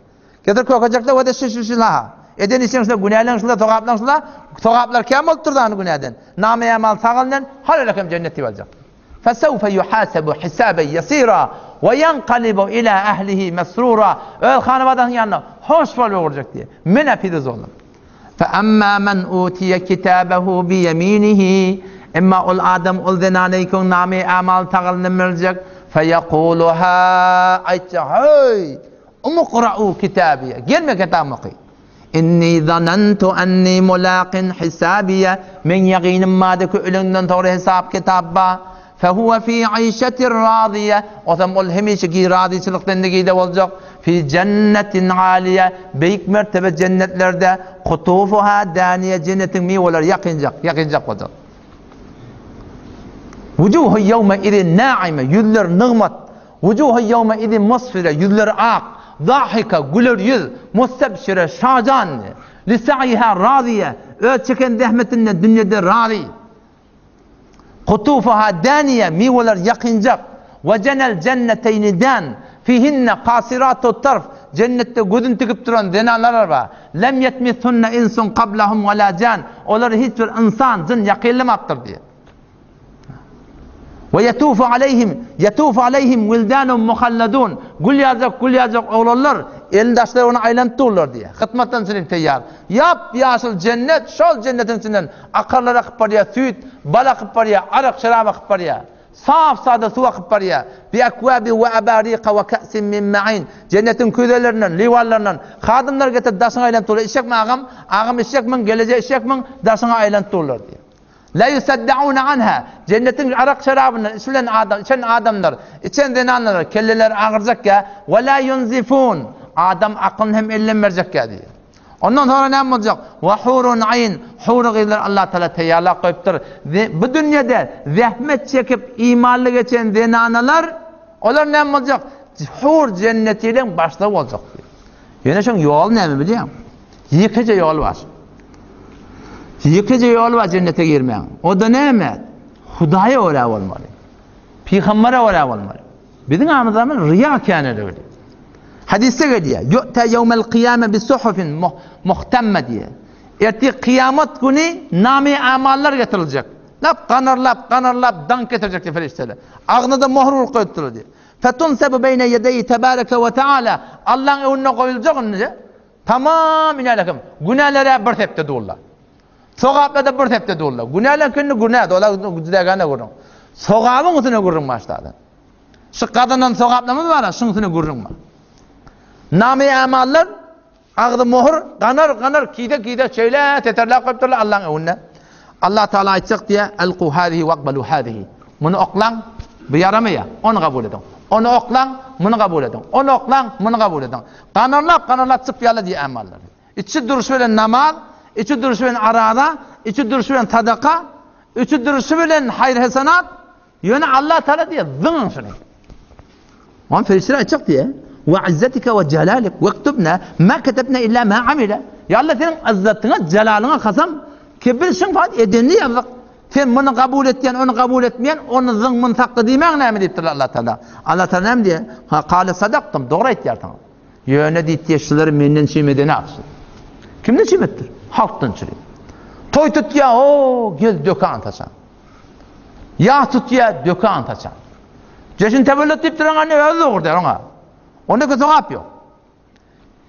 Getir kökejekde we de şu şu şu laha. Eden işiň şunda günäleň şunda sogaplaň şunda sogaplar kän bolupdyr da günäden. Namy amal sagryndan halal hem cennet diýip aljak. Fesewfe yuhasebu hisaben yesira we yenqalibu ila ehlihi mesrura Öz hanabadasynyň ýanyna hoş bolup öwürjek diýýär. Men-ä pidez boldum. Fe amma men utiye kitabehu bi yeminihi Emma ol adam ol zenana ikiň name amal tagalyndan berjek. Fe yekulu ha aýtjak heý umqra'u kitabiye gelme kitabymy oky. Inni zanantu anni mulaqin hisabiye, Meň ýagynym bardy ki, ölenden soňra hesap-kitap bar. Fehuwe fi işetin raziýe, Osam ol hemişeki razyçylyk zendigide boljak. Fi jennetin aliýe, Beýik mertebe jennetlerde. Kutufuha daniýe, Jennetiň miweleri ýakynjak, ýakynjak boljak. Wujuhu ýewme izin naime, Ýüzler nygmat, Wujuhu ýewme izin musfire, ýüzleri ak, dahika, güler ýüz, mustebşire, şajan, li sa'yiha raziýe, öz çeken zähmetinden dünýede razy. Kutufuha daniýe, miweler ýakynjak. We jenel jenneteýni dan, fihinne kasiratu tarf, jennetde gözüni tikip duran zenanlar bar. Lem ýetmishunne insun kablahum we la jan, olary hiç bir ynsan, jyn ýakynlamapdyr diýýär. We ýetufu aleýhim, ýetufu aleýhim wildanun muhalladun. Gül ýaljak, gül ýaljak oglanlar elini daşlaryna aýlanyp durlar diýýär. Hytmatdan çynyp teýýar. Ýap-ýaşyl jennet, şol jennetiň içinden akarlar akyp barýar, süýt, bal akyp barýar, arak, şerap akyp barýar. Sap-sada suw akyp barýar. Bi ekwabi we abarika we ka'sin min ma'in. Jennetiň küýzelerinden, liwanlaryndan hadymlar getirip daşyňa aýlanyp durlar. Içjekmi agam? Agam içjekmiň? Geleje içjekmiň? Daşyňa aýlanyp durlar diýýär. La yusaddauna anha. Jennetiň arak şerabyndan içilen adam, içen adamlar, içen zenanlar kelleleri agyrjak ýa, we la yunzifun. Adam aklyny hem elden berjek ýa diýýär. Ondan soňra näme boljak? Wa hurun aýn, hury gyzlar Allah Taala taýýarlap goýupdyr. Bu dünýede zähmet çekip imanly geçen zenanalar, olar näme boljak? Hur jennetiliň başlygy boljak diýýär. Ýöne şoň ýoly näme bilýäňmi? Ýekeje ýol bar. Ýekeje ýol bar jennete girmäň. O-da näme? Hudaýa görä bolmaly. Pygambere görä bolmaly. Biziň aramyzda riýa kän edildi. Hadysda gelýär. Yu'ta yawmal qiyame bi suhufin muhtamma diýär. Ertir kyýamat güni name amallar getiriljek. Lap ganarlap, ganarlap daňyp getirjek diýär perişdeler. Agzyna-da möhür urup goýupdyrlar diýär. Fetunsabu beýne ýedeýi tebareke we teala. Allaň öňünde goýuljak indi. Tamam inälekim. Günäler-ä bir sepde durlar. Sogaplar-da bir sepde durlar. Günäler kindi günä, olar düzägene gürrüň. Sogabyň üstüne gürrüň başlady. Şu gazanan sogaplarymyz bar, şuň üstüne gürrüň bar. Name-i amallar agzy möhür, ganar, ganar, kide, kide şeýle teterläp goýupdyrlar Allaň öňünde. Allah Taala aýtjak diýýär, Elku hazihi waqbalu hazihi. Muny oklaň, bu ýaramaýar, ony kabul ediň. Ony oklaň, muny kabul ediň. Ony oklaň, muny kabul ediň. Ganarlap, ganarlap çypýarlar diýýär amallar. Içi durşy bilen namaz, içi durşy bilen araza, içi durşy bilen sadaka, içi durşy bilen haýyr-hesenat, Ýöne Allah Taala diýýär, zyňyň şuny. Oňa perişdeler aýtjak diýýär, Wa izzetike we jalalik wektubna ma ketebna illa ma amila. Ýa Allah seniň yzzatyňa, jalalyňa kasam, ki biz şuň fakat edenini ýazdyk. Sen muny kabul etýän, ony kabul etmeýän, ony zyň, muny sakla diýmäň näme diýipdirler Allah Taala. Allah Taala näme diýýär? Ha kale sadaktum, dogry aýtýarsyňyz. Ýöne diýipdir, şulary menden çüým edenak. Kimden çüým etdir? Halkdan çüým. Toý tutýar, o gel dökan saçan. Ýag tutýar, dökan saçan. Jeşin tewellüt diýip duran anne özi dogurdy oňa. Onda köp sogap ýok.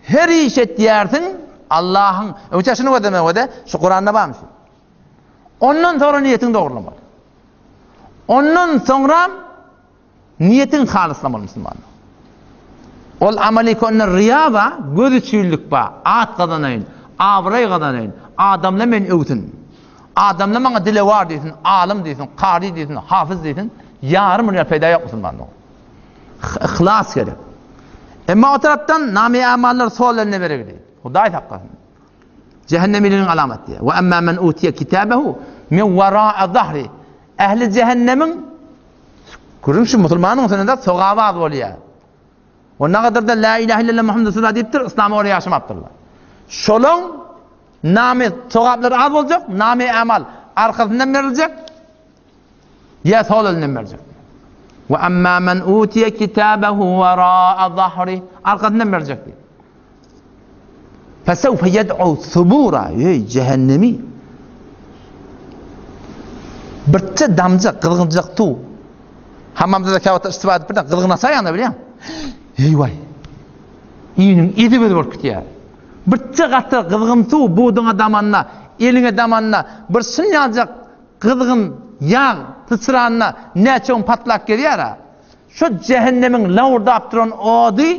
Her iş etýärsiň, Allahyň, öňçe şuny gözlemek öde, şu Kuranda barmy şu? Ondan soňra niýetiň dogrulamaly. Ondan soňra Niýetiň halyslamaly musulmanda. Ol amaly onda riýa bar, göz üçinlik bar, at gazanaýyn, abraý gazanaýyn, adamlar meni öwsün. Adamlar maňa dilewar diýsin, alym diýsin, kary diýsin, hafyz diýsin, ýarym rüýa peýda ýok musulmanda. Yhlas gerek. Emma o tarapdan name amallar sol eline beregli. Hudaý saklasyn. Cehennemiligiň alamaty diýýär. Wa emma men utiye kitabehu min wara'a zahri. Ähli cehennemiň Gürrüň şu musulmanyň üstünde sogaby az bolýar. O nagadyr da la ilahe illallah Muhammed Resulullah diýipdir, yslama görä ýaşamapdyrlar. Şolaň name sogaplary az boljak, name amal arkasyndan beriljek, ýa sol elinden beriljek. Wa amma men utiye kitabehu wara'a zahri arkasyndan beriljek diýip. Fesewfe yed'u thubura, eý cehennemi. Birçe damja gyzgynjak suw. Hammamda da käwagt istifa edip birden gyzgynasa ýanda bilýäň. Eý waý. Iniň edi bedi bolup gitýär. Birçe gatra gyzgyn suw buduňa damanda, eliňe damanda bir şyn ýaljak gyzgyn ýag syçranda näçe gün patlap gelýär-ä. Şo jähennemiň lawurdap duran ody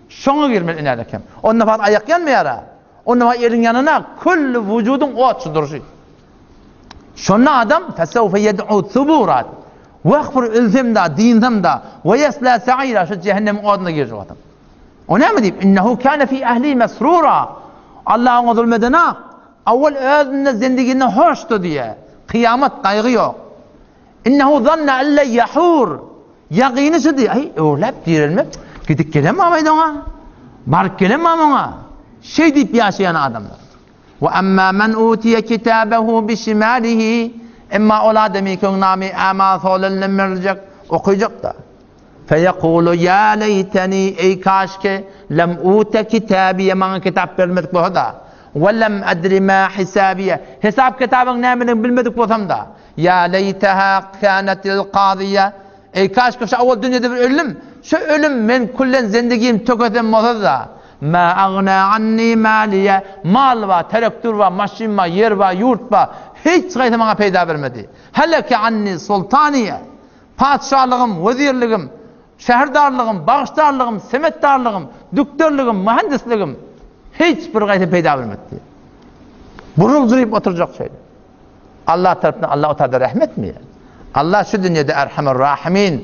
şoňa girmeli iner eken. Onda fat aýak ýanmaýar-a. Onda fat eliň ýanyna külli wujudyň ot şu durşy. Şonda adam fesewfe yed'u thubura. Wah bir ölsem-da, dynsam-da, we yesla sa'ira şu jähennemiň oduna girjek adam. O näme diýip? Innehu kana fi ahli mesrura. Allah oňa zulm edenak. Awwal özünde zendiginde hoşdy diýe. Kyýamat gaýgy ýok. Innehu zanna en len ýahur. Ýagyny şudy, aý, öwrüläp direlmek, gidip gelen barmaýdy oňa? Baryp gelen barmy oňa? Şeý diýip ýaşaýan adamlar. Wa amma men utiye kitabehu bişimalihi. Emma ol adamy köň namy amal sol elinden beriljek, okyjak-da. Feyekulu ya leyteni eý kaşke lem ute kitabiye maňa kitap berilmedik bolsa-da. We lem edri ma hisabiye. Hesap kitabyň nämedigini bilmedik bolsam-da. Ýa leýteha kânetil kazyýa, Eý, kaşki şu owal dünýede bir ölüm, şu ölüm men küllen zendigim tökesem bolsa-da, Mâ agnâ annî mâliye, mal bar, terektur bar, maşyn bar, ýer bar, ýurt bar, hiç haýsy maňa peýda bermedi. Heleke annî sultaniye, patyşalygym, wezirligim, şäherdarlygym, bagşdarlygym, semetdarlygym, dükderligim, mühendisligim, hiç bir haýsy peýda bermedi. Buruljyryp oturjak şeýle. Allah tarapyndan Allah o taýda rehim etmeýär. Allah şu dünýede Erhamur Rahimin.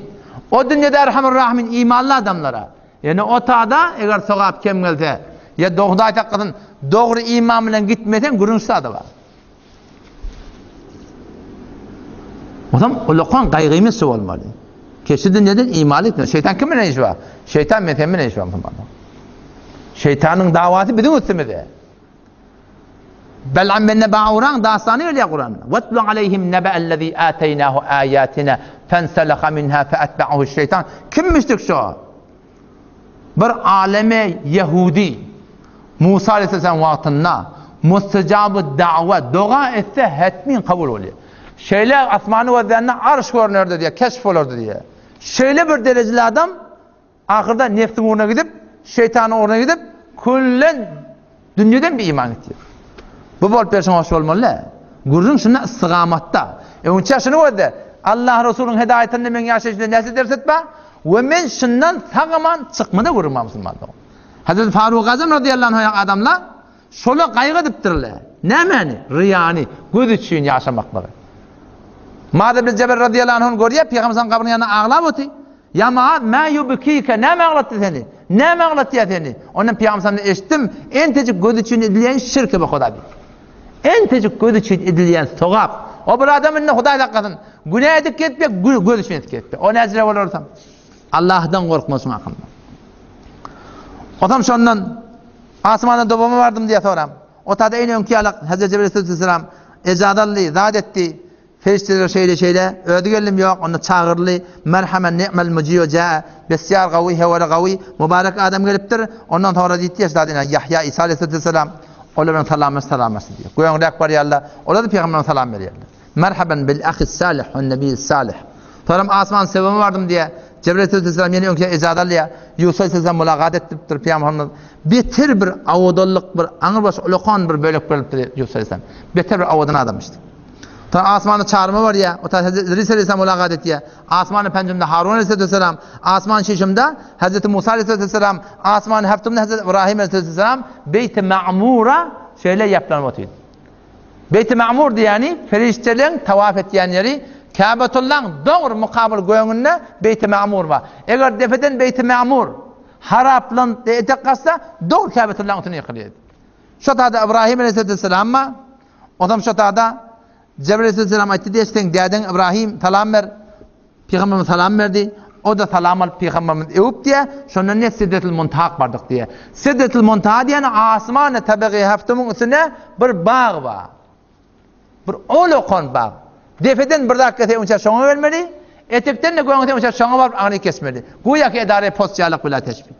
O dünýede Erhamur Rahimin imanly adamlara. Ýöne o tada eger sogap kem gelse, ýa Hudaý saklasyn, dogry iman bilen gitmeseň gürrüň şu bar. Onam ulakan gaýgymyz şu bolmaly. Ki şu dünýeden imanly gitmeli. Şeýtan kim bilen işi bar? Şeýtan men sen bilen işi bar musulmanlar. Şeýtanyň dawasy biziň üstümize. Bel'am bin Ba'uraň dastany gelýär Kuranda. Wetlu aleyhim nebe'ellezî âteynâhu âyâtina fenseleha minhâ feetbe'ahu'ş-şeytan. Kimmişdik şo? Bir aleme Ýehudi Musa aleyhisselam wagtynda mustejabu da'wa doga etse hetmin kabul bolýar. Şeýle asmany gözlände arş görünerdi diýär, keşf bolardy diýär. Şeýle bir derejeli adam Ahyrda nefsiň ugruna gidip, şeýtanyň ugruna gidip, küllen dünýeden biiman gitýär. Bu bolup berşiň hoş bolmaly däl. Gürrüň şunda istigamatda. Öňçä şuny gözle, Allah Resulyň hidaýatynda meň ýaşaýşymda näçe ders etba we men şundan sag-aman çykmada gürrüň bar musulman dogan. Hazreti Faruk Azam radiyallahu anh adamlar Şola gaýgy edipdirler. Nämäni? Ryýany, göz üçin ýaşamaklygy. Muaz ibn Jebel radyýallahu anhuny görýär, Pygamber sallam gabrynyň ýanynda aglap otyr. Ýa Muaz, mä ýubkike, näme aglatdy seni? Näme aglatýar seni? Ondan Pygamber sallamdan eşitdim, entejik göz üçin edilýän şirk we Huda diýdi. Entejik göz üçin edilýän sogap. O bir adam indi Hudaý saklasyn, günä edip gezip, göz üçin edip gezip. O näjire bolar olsam? Allahdan gorkma şuň hakynda. Otam şondan Asmana dobama bardym diýýär soram. O tada eýni öňki ýaly Hazreti Jibril aleyhisselam ejaz aldy, zat etdi. Perişdeler şeýle şeýle, özi geldim ýok, onda çagyryldy. Merhamen ni'mel mujiu jaa. Besýar gawy, heweli gawy, mübarek adam gelipdir. Ondan soňra diýdi, ýa zat ine Ýahýa Isa aleyhisselam olar bilen salamlaşdy, salamlaşdy diýýär. Göňräk barýarlar, olar da pygamberime salam berýärler. Merhaben bil ahis salih we nebiyyis salih. Soňam asman sebeme bardym diýýär. Jebrail aleyhisselam ýene öňki ejaz alýar. Ýusup aleyhisselam mulagat etdiripdir Pygamberimiz. Beter bir owadanlyk bir aňrybaş ulakan bir bölek berlipdir Ýusup aleyhisselam. Beter bir owadan adamyşdy. Soň asmanda çaryma barýar. O taýda Hazreti Idris aleyhisselam mulagat etýär. Asmanda penjimde Harun aleyhisselam, asman şişimde Hazreti Musa aleyhisselam, asman häftimde Hazreti Ibrahim aleyhisselam Beýt-i Ma'mura şeýle ýaplanyp otyr. Beýti Ma'mur diýýäni perişdeleň tawaf etýän ýeri, Käbetullaň dogry mukabyl göňünde Beýti Ma'mur bar. Eger depeden Beýti Ma'mur haraplanyp etek gaçsa, dogry Käbetullaň üstüne ýykylýar. Şo taýda Ybrahym aleyhisselam bar. Onam şo taýda Jebrail aleyhisselam aýtdy diýe, seň dädeň Ybrahym salam ber. Pygamberimiz salam berdi. O-da salam alyp pygamberimizi öwüp diýýär. Şondan ne Sidretil Muntahak bardyk diýýär. Sidretil Muntaha diýeni asmany tabagy häftumyň üstünde bir bag bar. Bir ol okan bag. Depeden bir zat gelse öňçä şoňa gelmeli. Etekden-de göňe öňçä şoňa baryp aňry kesmeli. Güýä ki edara post ýalak bila teşbih.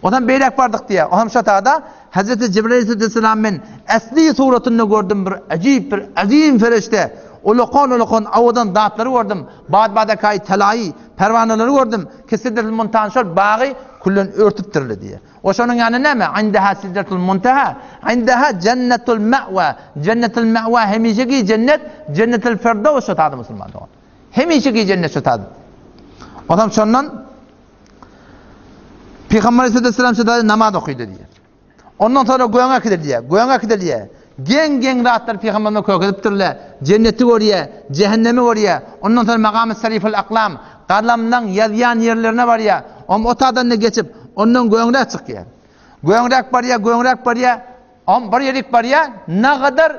Ondan beýläk bardyk diýýär. Onam şo tada Hazreti Jibril aleyhisselam men esli suratynda gördüm bir ajyp bir azim ferişte. Ulakan-ulakan owadan zatlary gördüm. Bad-badakaý talaýy perwanalary gördüm. Ki Sidretul Muntaha şol bagy küllen örtüpdirli diýýär. O şonuň ýany näme? Indeha Sidretul Muntaha, indeha Jennetul Ma'wa. Jennetul Ma'wa hemişeki jennet, Jennetul Firdevs şo tada musulman dogan. Hemişeki jennet şo tada. Onam şondan Pygamber Aleyhisselam şeýle namaz okydy diýýär. Ondan sonra göňe äkidilýär, göňe äkidilýär. Geň-geň zatlar pygamberime kökezipdirler. Jenneti görýär, jehennemi görýär. Ondan sonra magamy sariful aklam, galamdan ýazýan ýerlerine barýar. Om o tadan geçip, ondan göňräk çykýar. Göňräk barýar, göňräk barýar. Om bir ýerik barýar, nagadar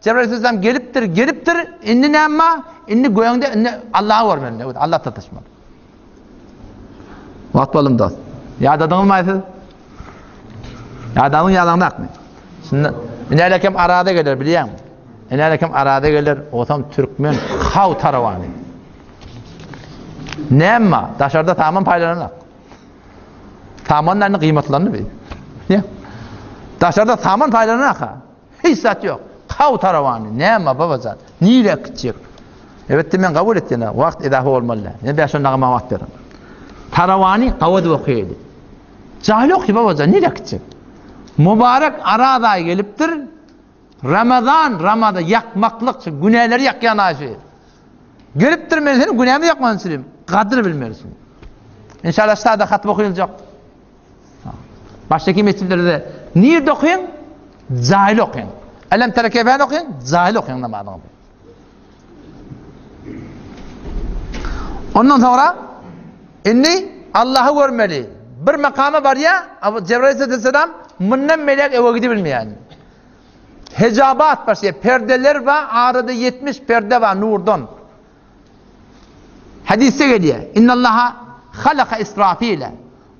Jebrail aleyhisselam gelipdir, gelipdir. Indi näme? Indi göňde indi Allahy görmeli. Allah sataşmaly. Wagt bolum dost. Ýadadyňyzmy siz? Ýadadyň ýadaňdakmy? Şunda inälekem arada geler bilýäňmi? Inälekem arada geler, osam türkmen haw tarawany. Näme? Daşarda saman paýlananak. Saman indi gyýmatlandy bi. Daşarda saman paýlananak ha. Hiç zat ýok. Kaw tarawany, näme babajan, nirä gitjek? Elbetde men kabul etdim, wagt edafa bolmaly däl. Men bäş ondaga maňa wagt beriň. Tarawany gawad okaýdy. Jaý ýok ki babajan, nirä gitjek? Mübarek Araz aýy gelipdir. Ramazan, Ramazan ýakmaklyk, günäleri ýakýan aý şu. Gelipdir men seni günämi ýakman üçin. Gadyr bilmelisin. Inşallah şada hatym okaýyljak. Başdaky mesjitlerde nirde okaýyň? Jaýly okaýyň. Elem tere keyfäni okaýyň, jaýly okaýyň namazyňyzy. Ondan soňra indi Allahy görmeli. Bir makama barýar, Jebrail aleyhisselam mundan melek ewe gidibilmeýär. Hejabat başlaýar, perdeler bar, arada 70 perde bar nurdan. Hadysda gelýär, Innallaha halaka Israfile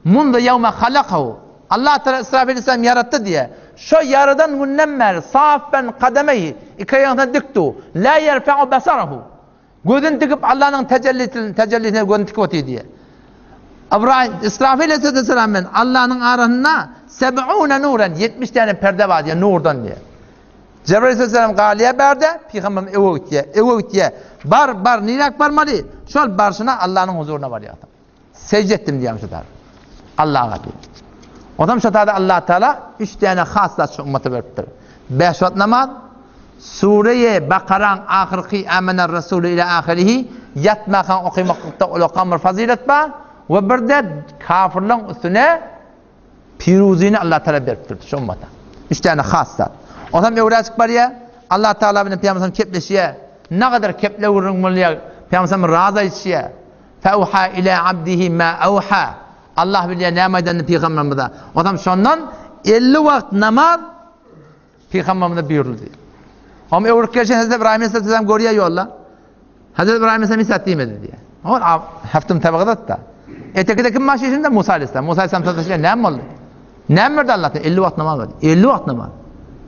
mundu ýewme halakahu. Allah Teala Israfil aleyhisselam ýaratdy diýýär. Şo ýaradan günden bäri saffen kademeýhi, iki aýagyna dik dur. La ýerfe'u basarahu. Gözüni dikip Allanyň tejellisine, tejellisine gözüni dikip otyr diýýär. Ybraýym, Israfil aleyhisselam bilen Allanyň arasynda seb'une nuren, 70 däne perde bar diýýär, nurdan diýýär. Jebraýyl aleyhisselam galýar bärde, pygamberimiz öwe gitýär, öwe gitýär. Bar, bar, niräk barmaly? Şol barşyna Allanyň huzuryna barýar. Sejde etdim diýýär şu tar. Allaha diýýär. Onam şu tada Allah Taala üç däne has zat şu ummata beripdir. Beş wagt namaz, Sure-i Bakaraň ahyrky Amener Resulü ile ahirihi ýatmakaň okymaklykda ulakan bir fazylet bar we birde kafirleň üstüne Piruzyny Allah Taala beripdir şu ummata. Üç däne has zat. Onam öwräçik barýar. Allah Taala bilen Pygamber kepleşýär. Nagadar keple gürrüň bolýar. Pygamber raz aýtýar. Feuha ila abdihi ma auha. Allah bilýär näme aýdanyny pygamberimize. Onam şondan 50 wagt namaz pygamberimize buýruldy. Om öwrüp gelşen Hazreti İbrahim Aleyhisselam görýär ýolda. Hazreti İbrahim Aleyhisselam hiç zat diýmedi diýär. Ol haftum tabagadatda. Etekide kim baş işinde Musa Aleyhisselam. Musa Aleyhisselam sözleşýär näme boldy? Näme berdi Allah? 50 wagt namaz berdi. 50 wagt namaz.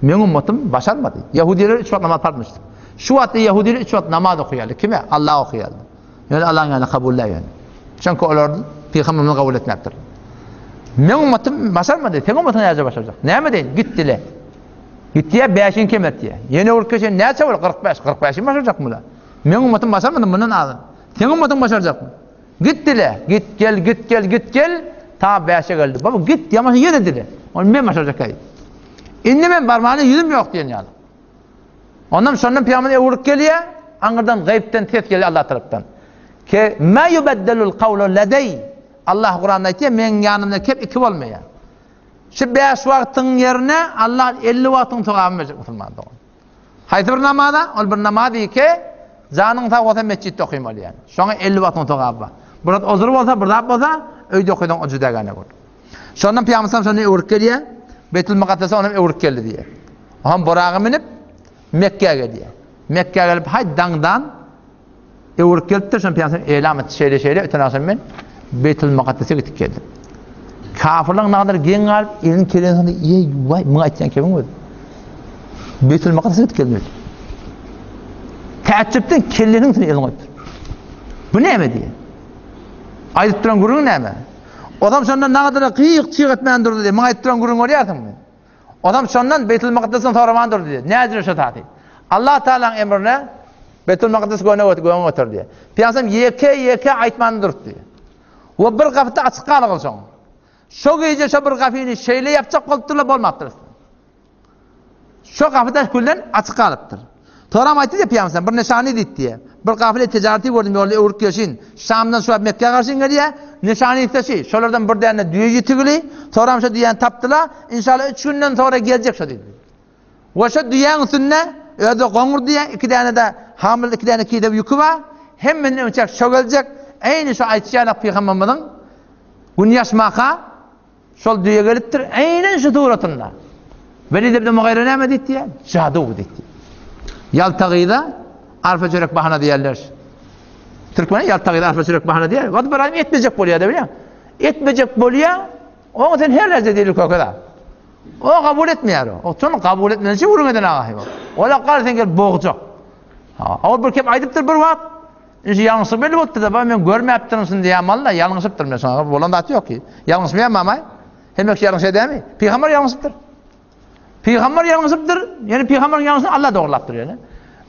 Meň ummatym başarmady. Yahudiler 3 wagt namaz parmyşdy. Şu wagtda Yahudiler 3 wagt namaz okaýarlar. Kime? Allah okaýarlar. Ýöne Allahyň ýanynda kabul däl ýöne. Çünki olar pygamberimizi kabul etmäpdir. Meň ummatym başarmady, seň ummatyň näce başarjak? Näme deýin? Git dile. Git diýä, bäşini kem et diýä. Ýene urup geçen näçe bol? 45. 45-i başarjakmy bular? Meň ummatym başarmady mundan az. Seň ummatyň başarjakmy? Git dile. Git gel, git gel, git gel. Ta bäşe geldi. Baba git, ýamaşa ýene dile. Ony men başarjak aý. Indi men barmana ýüzüm ýok diýen ýaly. Ondan şondan pygamber öwrüp gelýär, aňyrdan gaýypdan ses gelýär Allah tarapdan. Ke ma yubaddelul kawlu ladey. Allah Kuranda aýtýar, meň ýanymda kep iki bolmaýar. Şu 5 wagtyň ýerine Allah 50 wagtyň sogabyny berjek musulman dogan. Haýsy bir namaza? Ol bir namaz iki, janyň sag bolsa mesjitde okymaly ýani. Şoňa 50 wagtyň sogaby bar. Bir ozur bolsa, bir zat bolsa, öýde okysaň o juda gäne bol. Şondan pygamber şondan öwrüp gelýär. Beýtül Mukaddese onam öwrüp geldi diýýär. Oňam Buraga münüp Mekgä gelýär. Mekgä gelip haý daňdan öwrüp gelipdir. Şonda pygamber elam etdi şeýle şeýle öten agşam men Beýtül Mukaddese gitip geldim. Kafirler nagadar geň galyp elini kelen soňra eý waý muňa aýtýan kimiň özi? Beýtül Mukaddese gitip geldim. Täjjüpden kellesiniň üstüne elini goýupdyr. Bu näme diýýär? Aýdyp duran gürrüň näme? Ozam şondan nagadara gyýyk-çyg etmän durdy diýýär. Muňa aýdyp duran gürrüň görýärsiňmi? Onam şondan Beýtul Mukaddesden soraman durdy diýýär. Nädire şo taty? Allah Taalanyň emrine Beýtul Mukaddes göne götür, göňe götür diýýär. Pygamberimiz ýeke-ýeke aýtman durdy diýýär. We bir gapyda açyk galygyl şoň. Şo gije şo bir gapyny şeýle ýapjak bolupdyrlar, bolmapdyr. Şo gapyda külden açyk galypdyr. Soram aýtdy diýip pygamberimiz bir nyşany diýdi diýýär. Bir gafile tijareti gördüm ýolda öwrüp gelşin. Şamdan şu wagt Mekgä garşy gelýär. Nyşany ise şi, şolardan bir däne düýe ýitigili. Soram şo düýäni tapdylar. Inşallah üç günden soňra geljek şo diýdi. We şo düýäň üstünde özi goňur düýe, iki däne-de hamyl, iki däne kidew ýüki bar. Hemmesinden öňçäk şo geljek. Eýni şo aýtşy ýaly pygamberimiziň gün ýaşmaka Şol düýe gelipdir, eýnen şu suratynda. Welid ibn Mugaýra näme diýdi diýýär? Jadu diýdi. Ýalta gyza arpa çörek bahana diýerler. Türkmen ýalta gyza arpa çörek bahana diýer. Wagt bir adam etmejek bolýar-da bilýän. Etmejek bolýar, oňa sen her näçe diýil köke da. O kabul etmeýär o. O şony kabul etmese gürrüň eden agahy o. Ola gal sen gel bogjak. Ha, ol bir kep aýdypdyr bir wagt. Indi ýalňyşyk belli bolupdyr-da, ba men görmäpdirin şuny diýýän walla, ýalňyşypdyr men şoňa bolan zat ýok ki. Ýalňyşmaýan mamay. Hemme kişi ýalňyş edämi? Pygamber ýalňyşypdyr. Pygamber ýalňyşypdyr. Ýani pygamberiň ýalňyşyny Allah dogrulapdyr ýani.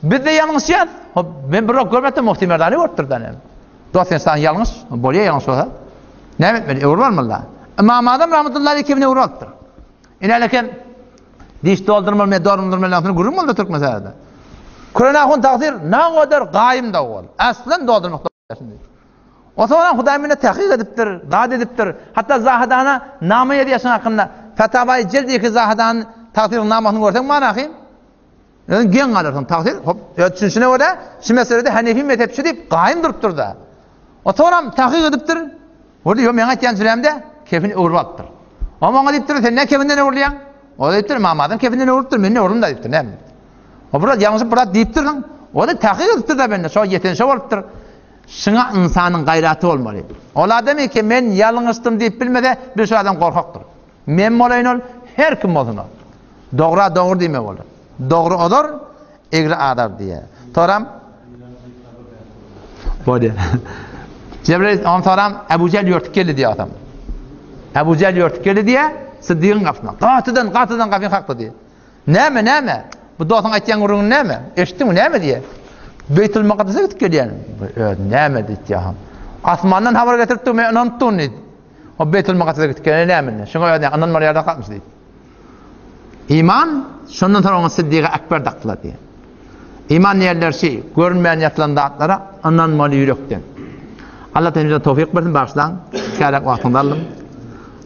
Biz de ýalňyşýas. Hop, men bir rok görmekde Muhti Merdani görüpdir da näme. Dost sen sen ýalňyş, bolýa ýalňyş bolsa. Näme etmeli? Öwrüp almaly. Imam Azam rahmetullahi aleyh kemine öwrüp alypdyr. Ine Diş doldurmaly, men doldurmaly diýen gürrüň boldy türkmen särede. Küren ahun tagsyr nagadar gaýym da ol. Aslan doldurmak şimdi. O soňra Hudaý meni tahkyk edipdir, zat edipdir. Hatda Zahadana nama ýazýar şuň hakynda. Fatawaý jild 2 Zahadan tagsyryň namasyny görseň manahym. Özüň geň galarsyň. Tagsyr, hop, öz düşünişine görä, şu meselede Hanefi mezhepçi diýip gaýym durupdyr da. O soram takyk edipdir. Gördi, ýo meň aýtýan jürämde kefin öwrüp alypdyr. O maňa diýipdir, sen ne kefinden öwrülýäň? O diýipdir, Imam Azam kefinden öwrüpdir, men öwrüldim diýipdir, näme? O biraz ýalňyşyp biraz diýipdir, o da takyk edipdir da bende, şo ýeten şo bolupdyr. Şuňa ynsanyň gaýraty bolmaly. Ol adam ki men ýalňyşdym diýip bilmese, bir şu adam gorkakdyr. Men bolaýyn ol, her kim bolsun ol. Dogra dogry diýmek bolar. Dogry ozar, egri azar diýýär. Soram Bolýar. Jebrail on soram Ebu Jel ýörtüp geldi diýýär adam. Ebu Jel ýörtüp geldi diýýär, Siddigiň gapysyna. Gatydan, gatydan gapyny kakdy diýýär. Näme, näme? Bu dostuň aýtýan gürrüňi näme? Eşitdiňmi, näme diýýär? Beýtul Mukaddese gidip gelýän. Öz näme diýýär. Asmandan habar getiripdi, men ynanyp durun diýdi. O Beýtul Mukaddese gidip gelýän näme? Şuňa özüne ynanmaly ýerde galmyş diýdi. Iman, şondan soň oňa Siddigy Ekber dakdylar diýýär. Iman diýenler şi, görünmeýän ýatylan zatlara ynanmaly ýürekden. Allah hemmämize towfyk bersin, bagyşlaň. Kärek wagtyňyzy aldym.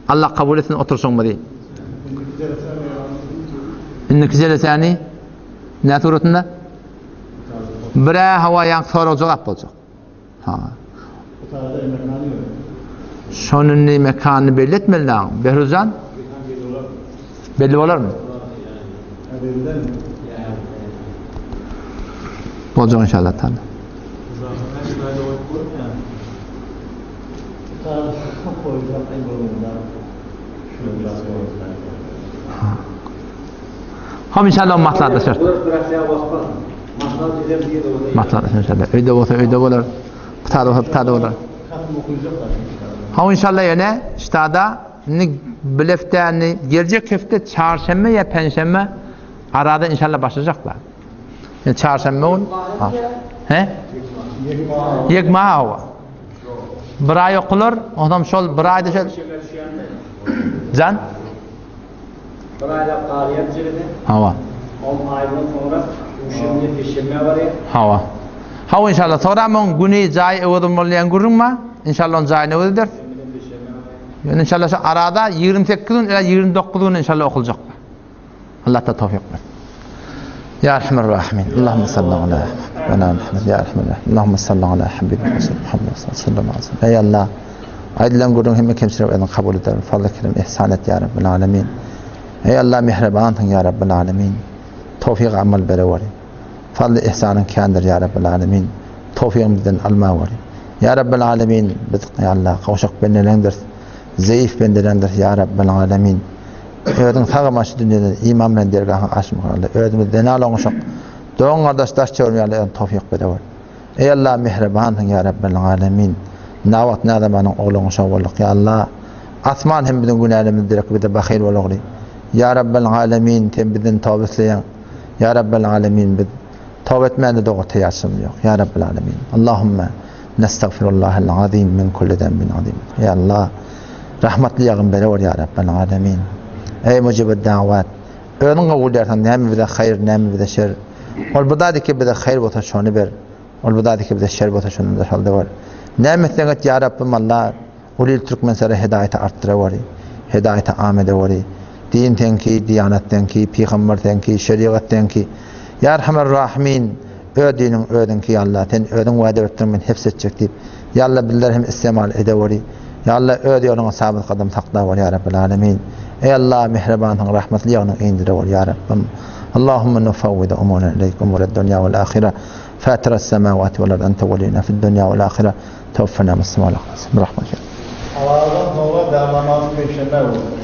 Allah kabul etsin oturyşygymyzy. Indiki jelesäni nä suratynda? Birä hawa ýaňky sorag jogap boljak. Ha. Şony indi mekanyny belli etmeli daň. Behruzjan? Belli bolarmy? Boljak inşallah taala. Hom inşallah maslahatlaşarys. Maslahatlaşarys inşallah. Öýde bolsa öýde bolar. Pitada bolsa pitada bolar. Hom inşallah ýene ştada indi bileftäni geljek hepde çarşenbe ýa penşenbe arada inşallah başlajaklar. Yani çarşenbe gün. Ha. He? Ýegma hawa. Bir aý okular, onam şol bir aýda şol. Jan? Bir aýlap galýar jelede. Hawa. On aýdan soňra duşenbe, peşenbe barýar. Hawa. Hawa inşallah. Soňra muň güni, jaýy öwezim bolýan gürrüň bar. Inşallah onuň jaýyny öwez ederis. Ýöne inşallah şu arada 28 gün ýa 29 gün inşallah okuljak. Allah ta towfik bersin. Ya Erhamer Rahimin. Allahümme salli ala ve ala Muhammed. Ya Erhamer Rahimin. Allahümme salli ala Habibina Muhammed sallallahu aleyhi ve sellem. Ey Allah. Aýdylan gürrüň hemme kemçilik özüň kabul eder. Fazly kerem ihsan et ya Rabbel Alemin. Ey Allah mihribansyň ya Rabbel Alemin. Towfik amal bereweri. Fazly ihsanyň kändir ya Rabbel Alemin. Towfigyny bizden almaweri. Ya Rabbel Alemin biz ya Allah gowşak bendeleňdiris. Zeýif bendeleňdiris ya Rabbel Alemin. Özüň sag aman şu dünýeden iman bilen dergahyňa aşmak Allah. Özümiz zenal oňuşak. Dogan gardaş daş çöwürme Allah özüň towfyk berewer. Eý Allah mihribansyň ýa Rabbel alemin. Na wagt na zamanyň ogly oňuşak bolduk ýa Allah. Asman hem biziň günälerimizi direk bize bahyl bolagly. Ýa Rabbel alemin sen bizden toba isleýäň. Ýa Rabbel alemin biz toba etmände doga taýýarçylygymyz ýok. Ýa Rabbel alemin. Allahumma nestagfirullahal azim min kulli zembin azim. Ýa Allah rahmatly ýagyn berewer ýa Rabbel alemin. Eý mujibud dawat. Özüň kabul edersiň näme bize haýyr näme bize şer. Ol bu zady ki bize haýyr bolsa şony ber. Ol bu zady ki bize şer bolsa şony da şol ber. Näme etseň et ýa Rabbim Allah. Uly il türkmenlere hidaýaty artdyraweri. Hidaýaty am edeweri. Din seňki, diýanat seňki, pygamber seňki, şerigat seňki. Ýa Erhamer Rahimin, öz diniň özüňki ýa Allah, sen özüň wada beripdiň men hifz etjek diýip. Ýa Allah bizleri hem istemal edeweri. Ýa Allah öz ýoluňa sabyt gadam saklaweri ýa Rabbel Alemin. Eý Allah mähribansyň rahmetli ýagynyň indireweri ýa Rabbim. Allahumma nufawwidu umurana ileýk umurad dunýa wal ahire. Fatiras semawati wal ard ente weliyuna fid dunýa wal ahire. Tawfana muslimin wal rahmet. Aradan soňra namaz penşenbe boldy.